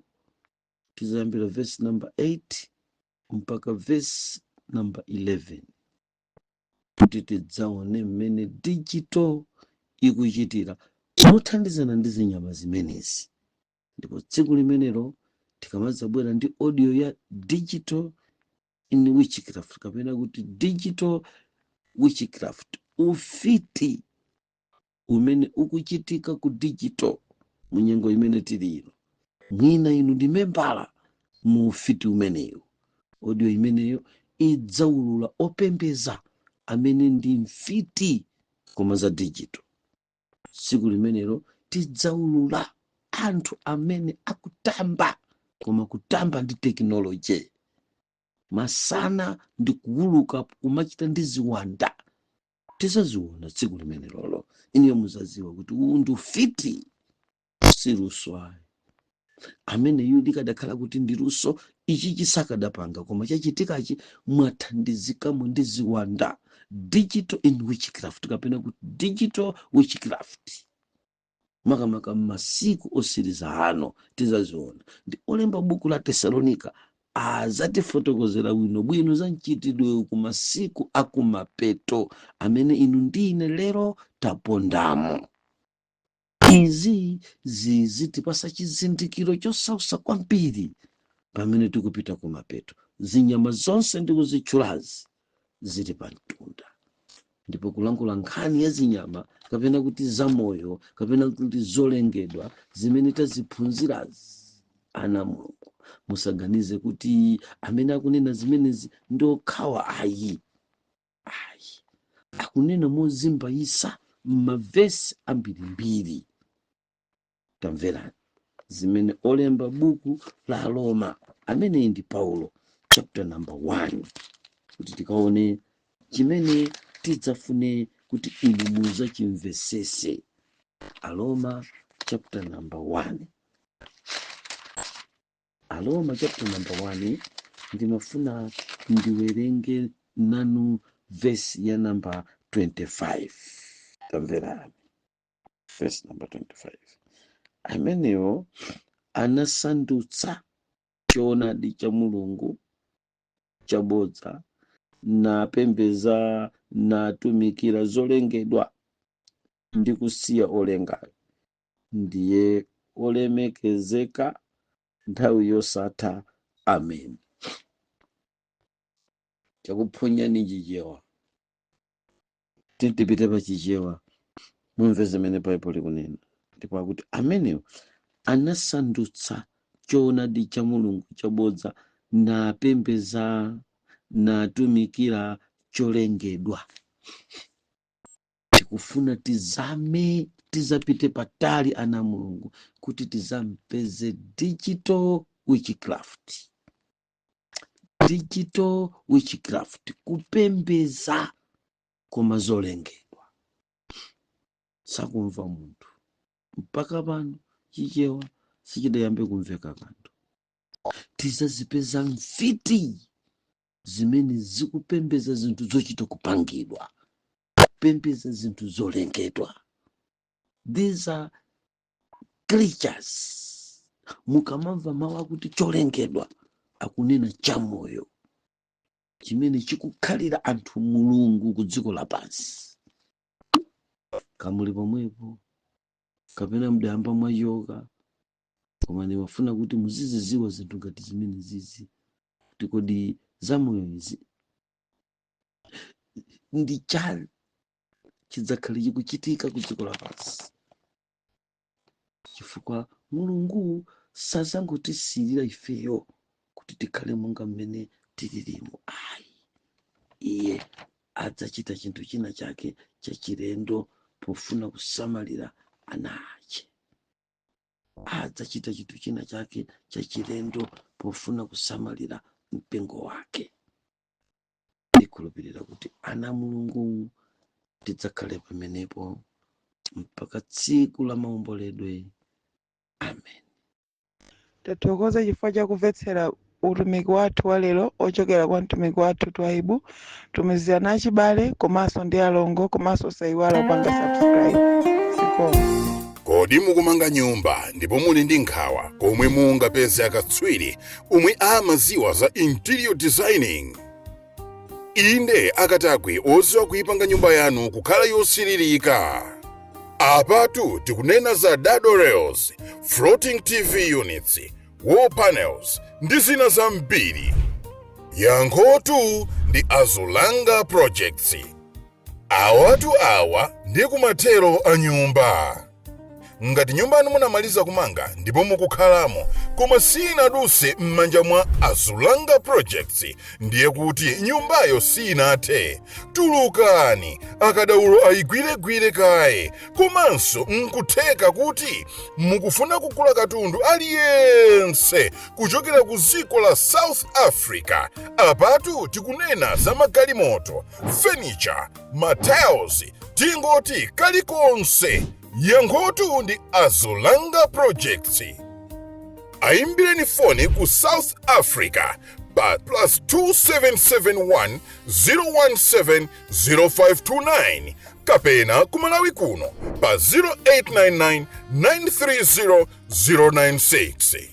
tidzayambira verse number 8 mpaka verse number 11, kuti tidzaone mmene digital ikuchitira mothandizana ndi zinyama zimenezi. Ndipo tsiku limenelo tikamadzabwera ndi audio ya digital in witchcraft, kapena kuti digital witchcraft, ufiti umene ukuchitika ku digital mu nyengo imene tili ino, mwina inu ndi membala mu ufiti umeneyo, audio imeneyo idzaulula opembeza amene ndi mfiti koma za digital. Tsiku limenelo tidzaulula anthu amene akutamba, koma kutamba ndi technology masana ndi kuwuluka kumachita ndi ziwanda. Tizaziona tsiku limenelolo. Iniyo muzaziwa kuti uwu ndi ufiti, si luso ayi. Ameneyu likadakhala kuti ndi luso, ichi chisakadapanga, koma chachitikachi mwathandizikamo ndi ziwanda. Digital in witchcraft, kapena kuti digital witchcraft, makamaka m'masiku osiriza ano, tizaziona. Ndi olemba buku la Tesalonika azatifotokozera bwinobwino za mchitidwe ku masiku akumapeto amene inu ndine lero tapondamo. Izi zizitipasa chizindikiro chosausa kwambiri pamene tikupita kumapeto. Zinyama zonse ndikuzitchulazi zili pa mtunda, ndipo kulankhula nkhani ya zinyama, kapena kuti zamoyo, kapena kuti zolengedwa zimene taziphunzirazi, ana Mulungu, musaganize kuti amene akunena zimenezi ndi okhawa. Ayi, ayi, akunena mozimbayisa m'mavesi ambirimbiri. Tamverani zimene olemba buku la Roma, ameneyi ndi Paulo, chapter number 1, kuti tikaone chimene tidzafune kuti inu muzachimvesese. Aroma chapter number 1, Aroma chapter number 1, ndimafuna ndiwerenge nanu verse ya number 25. Tamverani verse number 25. Amenewo anasandutsa choonadi cha Mulungu chabodza, napembeza natumikira zolengedwa ndi kusiya olengayo. Ndiye olemekezeka nthawi yosatha. Amen. Chakuphonyani Chichewa, titipite pa Chichewa mumve zimene Baibulo likunena. Ndipo akuti amenewo anasandutsa choonadi cha Mulungu chabodza, napembeza natumikira cholengedwa. Tikufuna tizame, tizapite patali, ana Mulungu, kuti tizampeze digital witchcraft. Digital witchcraft, kupembeza koma zolengedwa. Sakumva munthu mpaka pano, Chichewa sichidayambe kumveka kanthu. Tizazipeza mfiti zimene zikupembeza zinthu zochita kupangidwa, kupembeza zinthu zolengedwa. These are creatures. Mukamamva mawu akuti cholengedwa, akunena chamoyo chimene chikukhalira anthu mulungu ku dziko lapansi. Kamuli pomwepo kapena mudayamba mwachoka, koma ndimafuna kuti muziziziwa zinthu ngati zimene zizi, kuti kodi zamoyo izi ndi chani chidzakhale chikuchitika ku dziko lapansi, chifukwa Mulungu sazangotisiyira ifeyo kuti tikhale monga mmene tililimo, ayi. Iye adzachita chinthu china chake chachilendo pofuna kusamalira ana ake. Adzachita chinthu china chake chachilendo pofuna kusamalira mpingo wake. Ndikhulupirira kuti ana Mulungu tidzakhale pamenepo mpaka tsiku la maomboledwe. Amen. Tathokoza chifukwa chakumvetsera utumiki wathu wa lero ochokera kwa mtumiki wathu Twaibu. Tumizirana achibale komanso ndi alongo, komanso sayiwala kupanga subscribe. Zikomo. Kodi mukumanga nyumba ndipo muli ndi nkhawa komwe mungapeze akatswiri omwe amaziwa za interior designing? Inde, akatakwe oziwa kuyipanga nyumba yanu kukhala yosiririka. Apatu tikunena za dado rails, floating TV units, wall panels ndi zina zambiri. Yankhotu ndi Azulanga Projects. Awatu awa ndi kumathero a nyumba. Ngati nyumba yanu munamaliza kumanga ndipo mukukhalamo, koma sinaduse m'manja mwa Azulanga Projects, ndiye kuti nyumbayo sinathe. Tulukani, akadaulo ayigwiregwire kaye. Komanso nkutheka kuti mukufuna kugula katundu aliyense kuchokera ku dziko la South Africa. Apatu tikunena za magalimoto, furniture, matiles, tingoti kalikonse. Yankhotu ndi Azulanga Projects. Ayimbireni foni ku South Africa pa +2771 017 0529, kapena ku Malawi kuno pa 0899 930 096.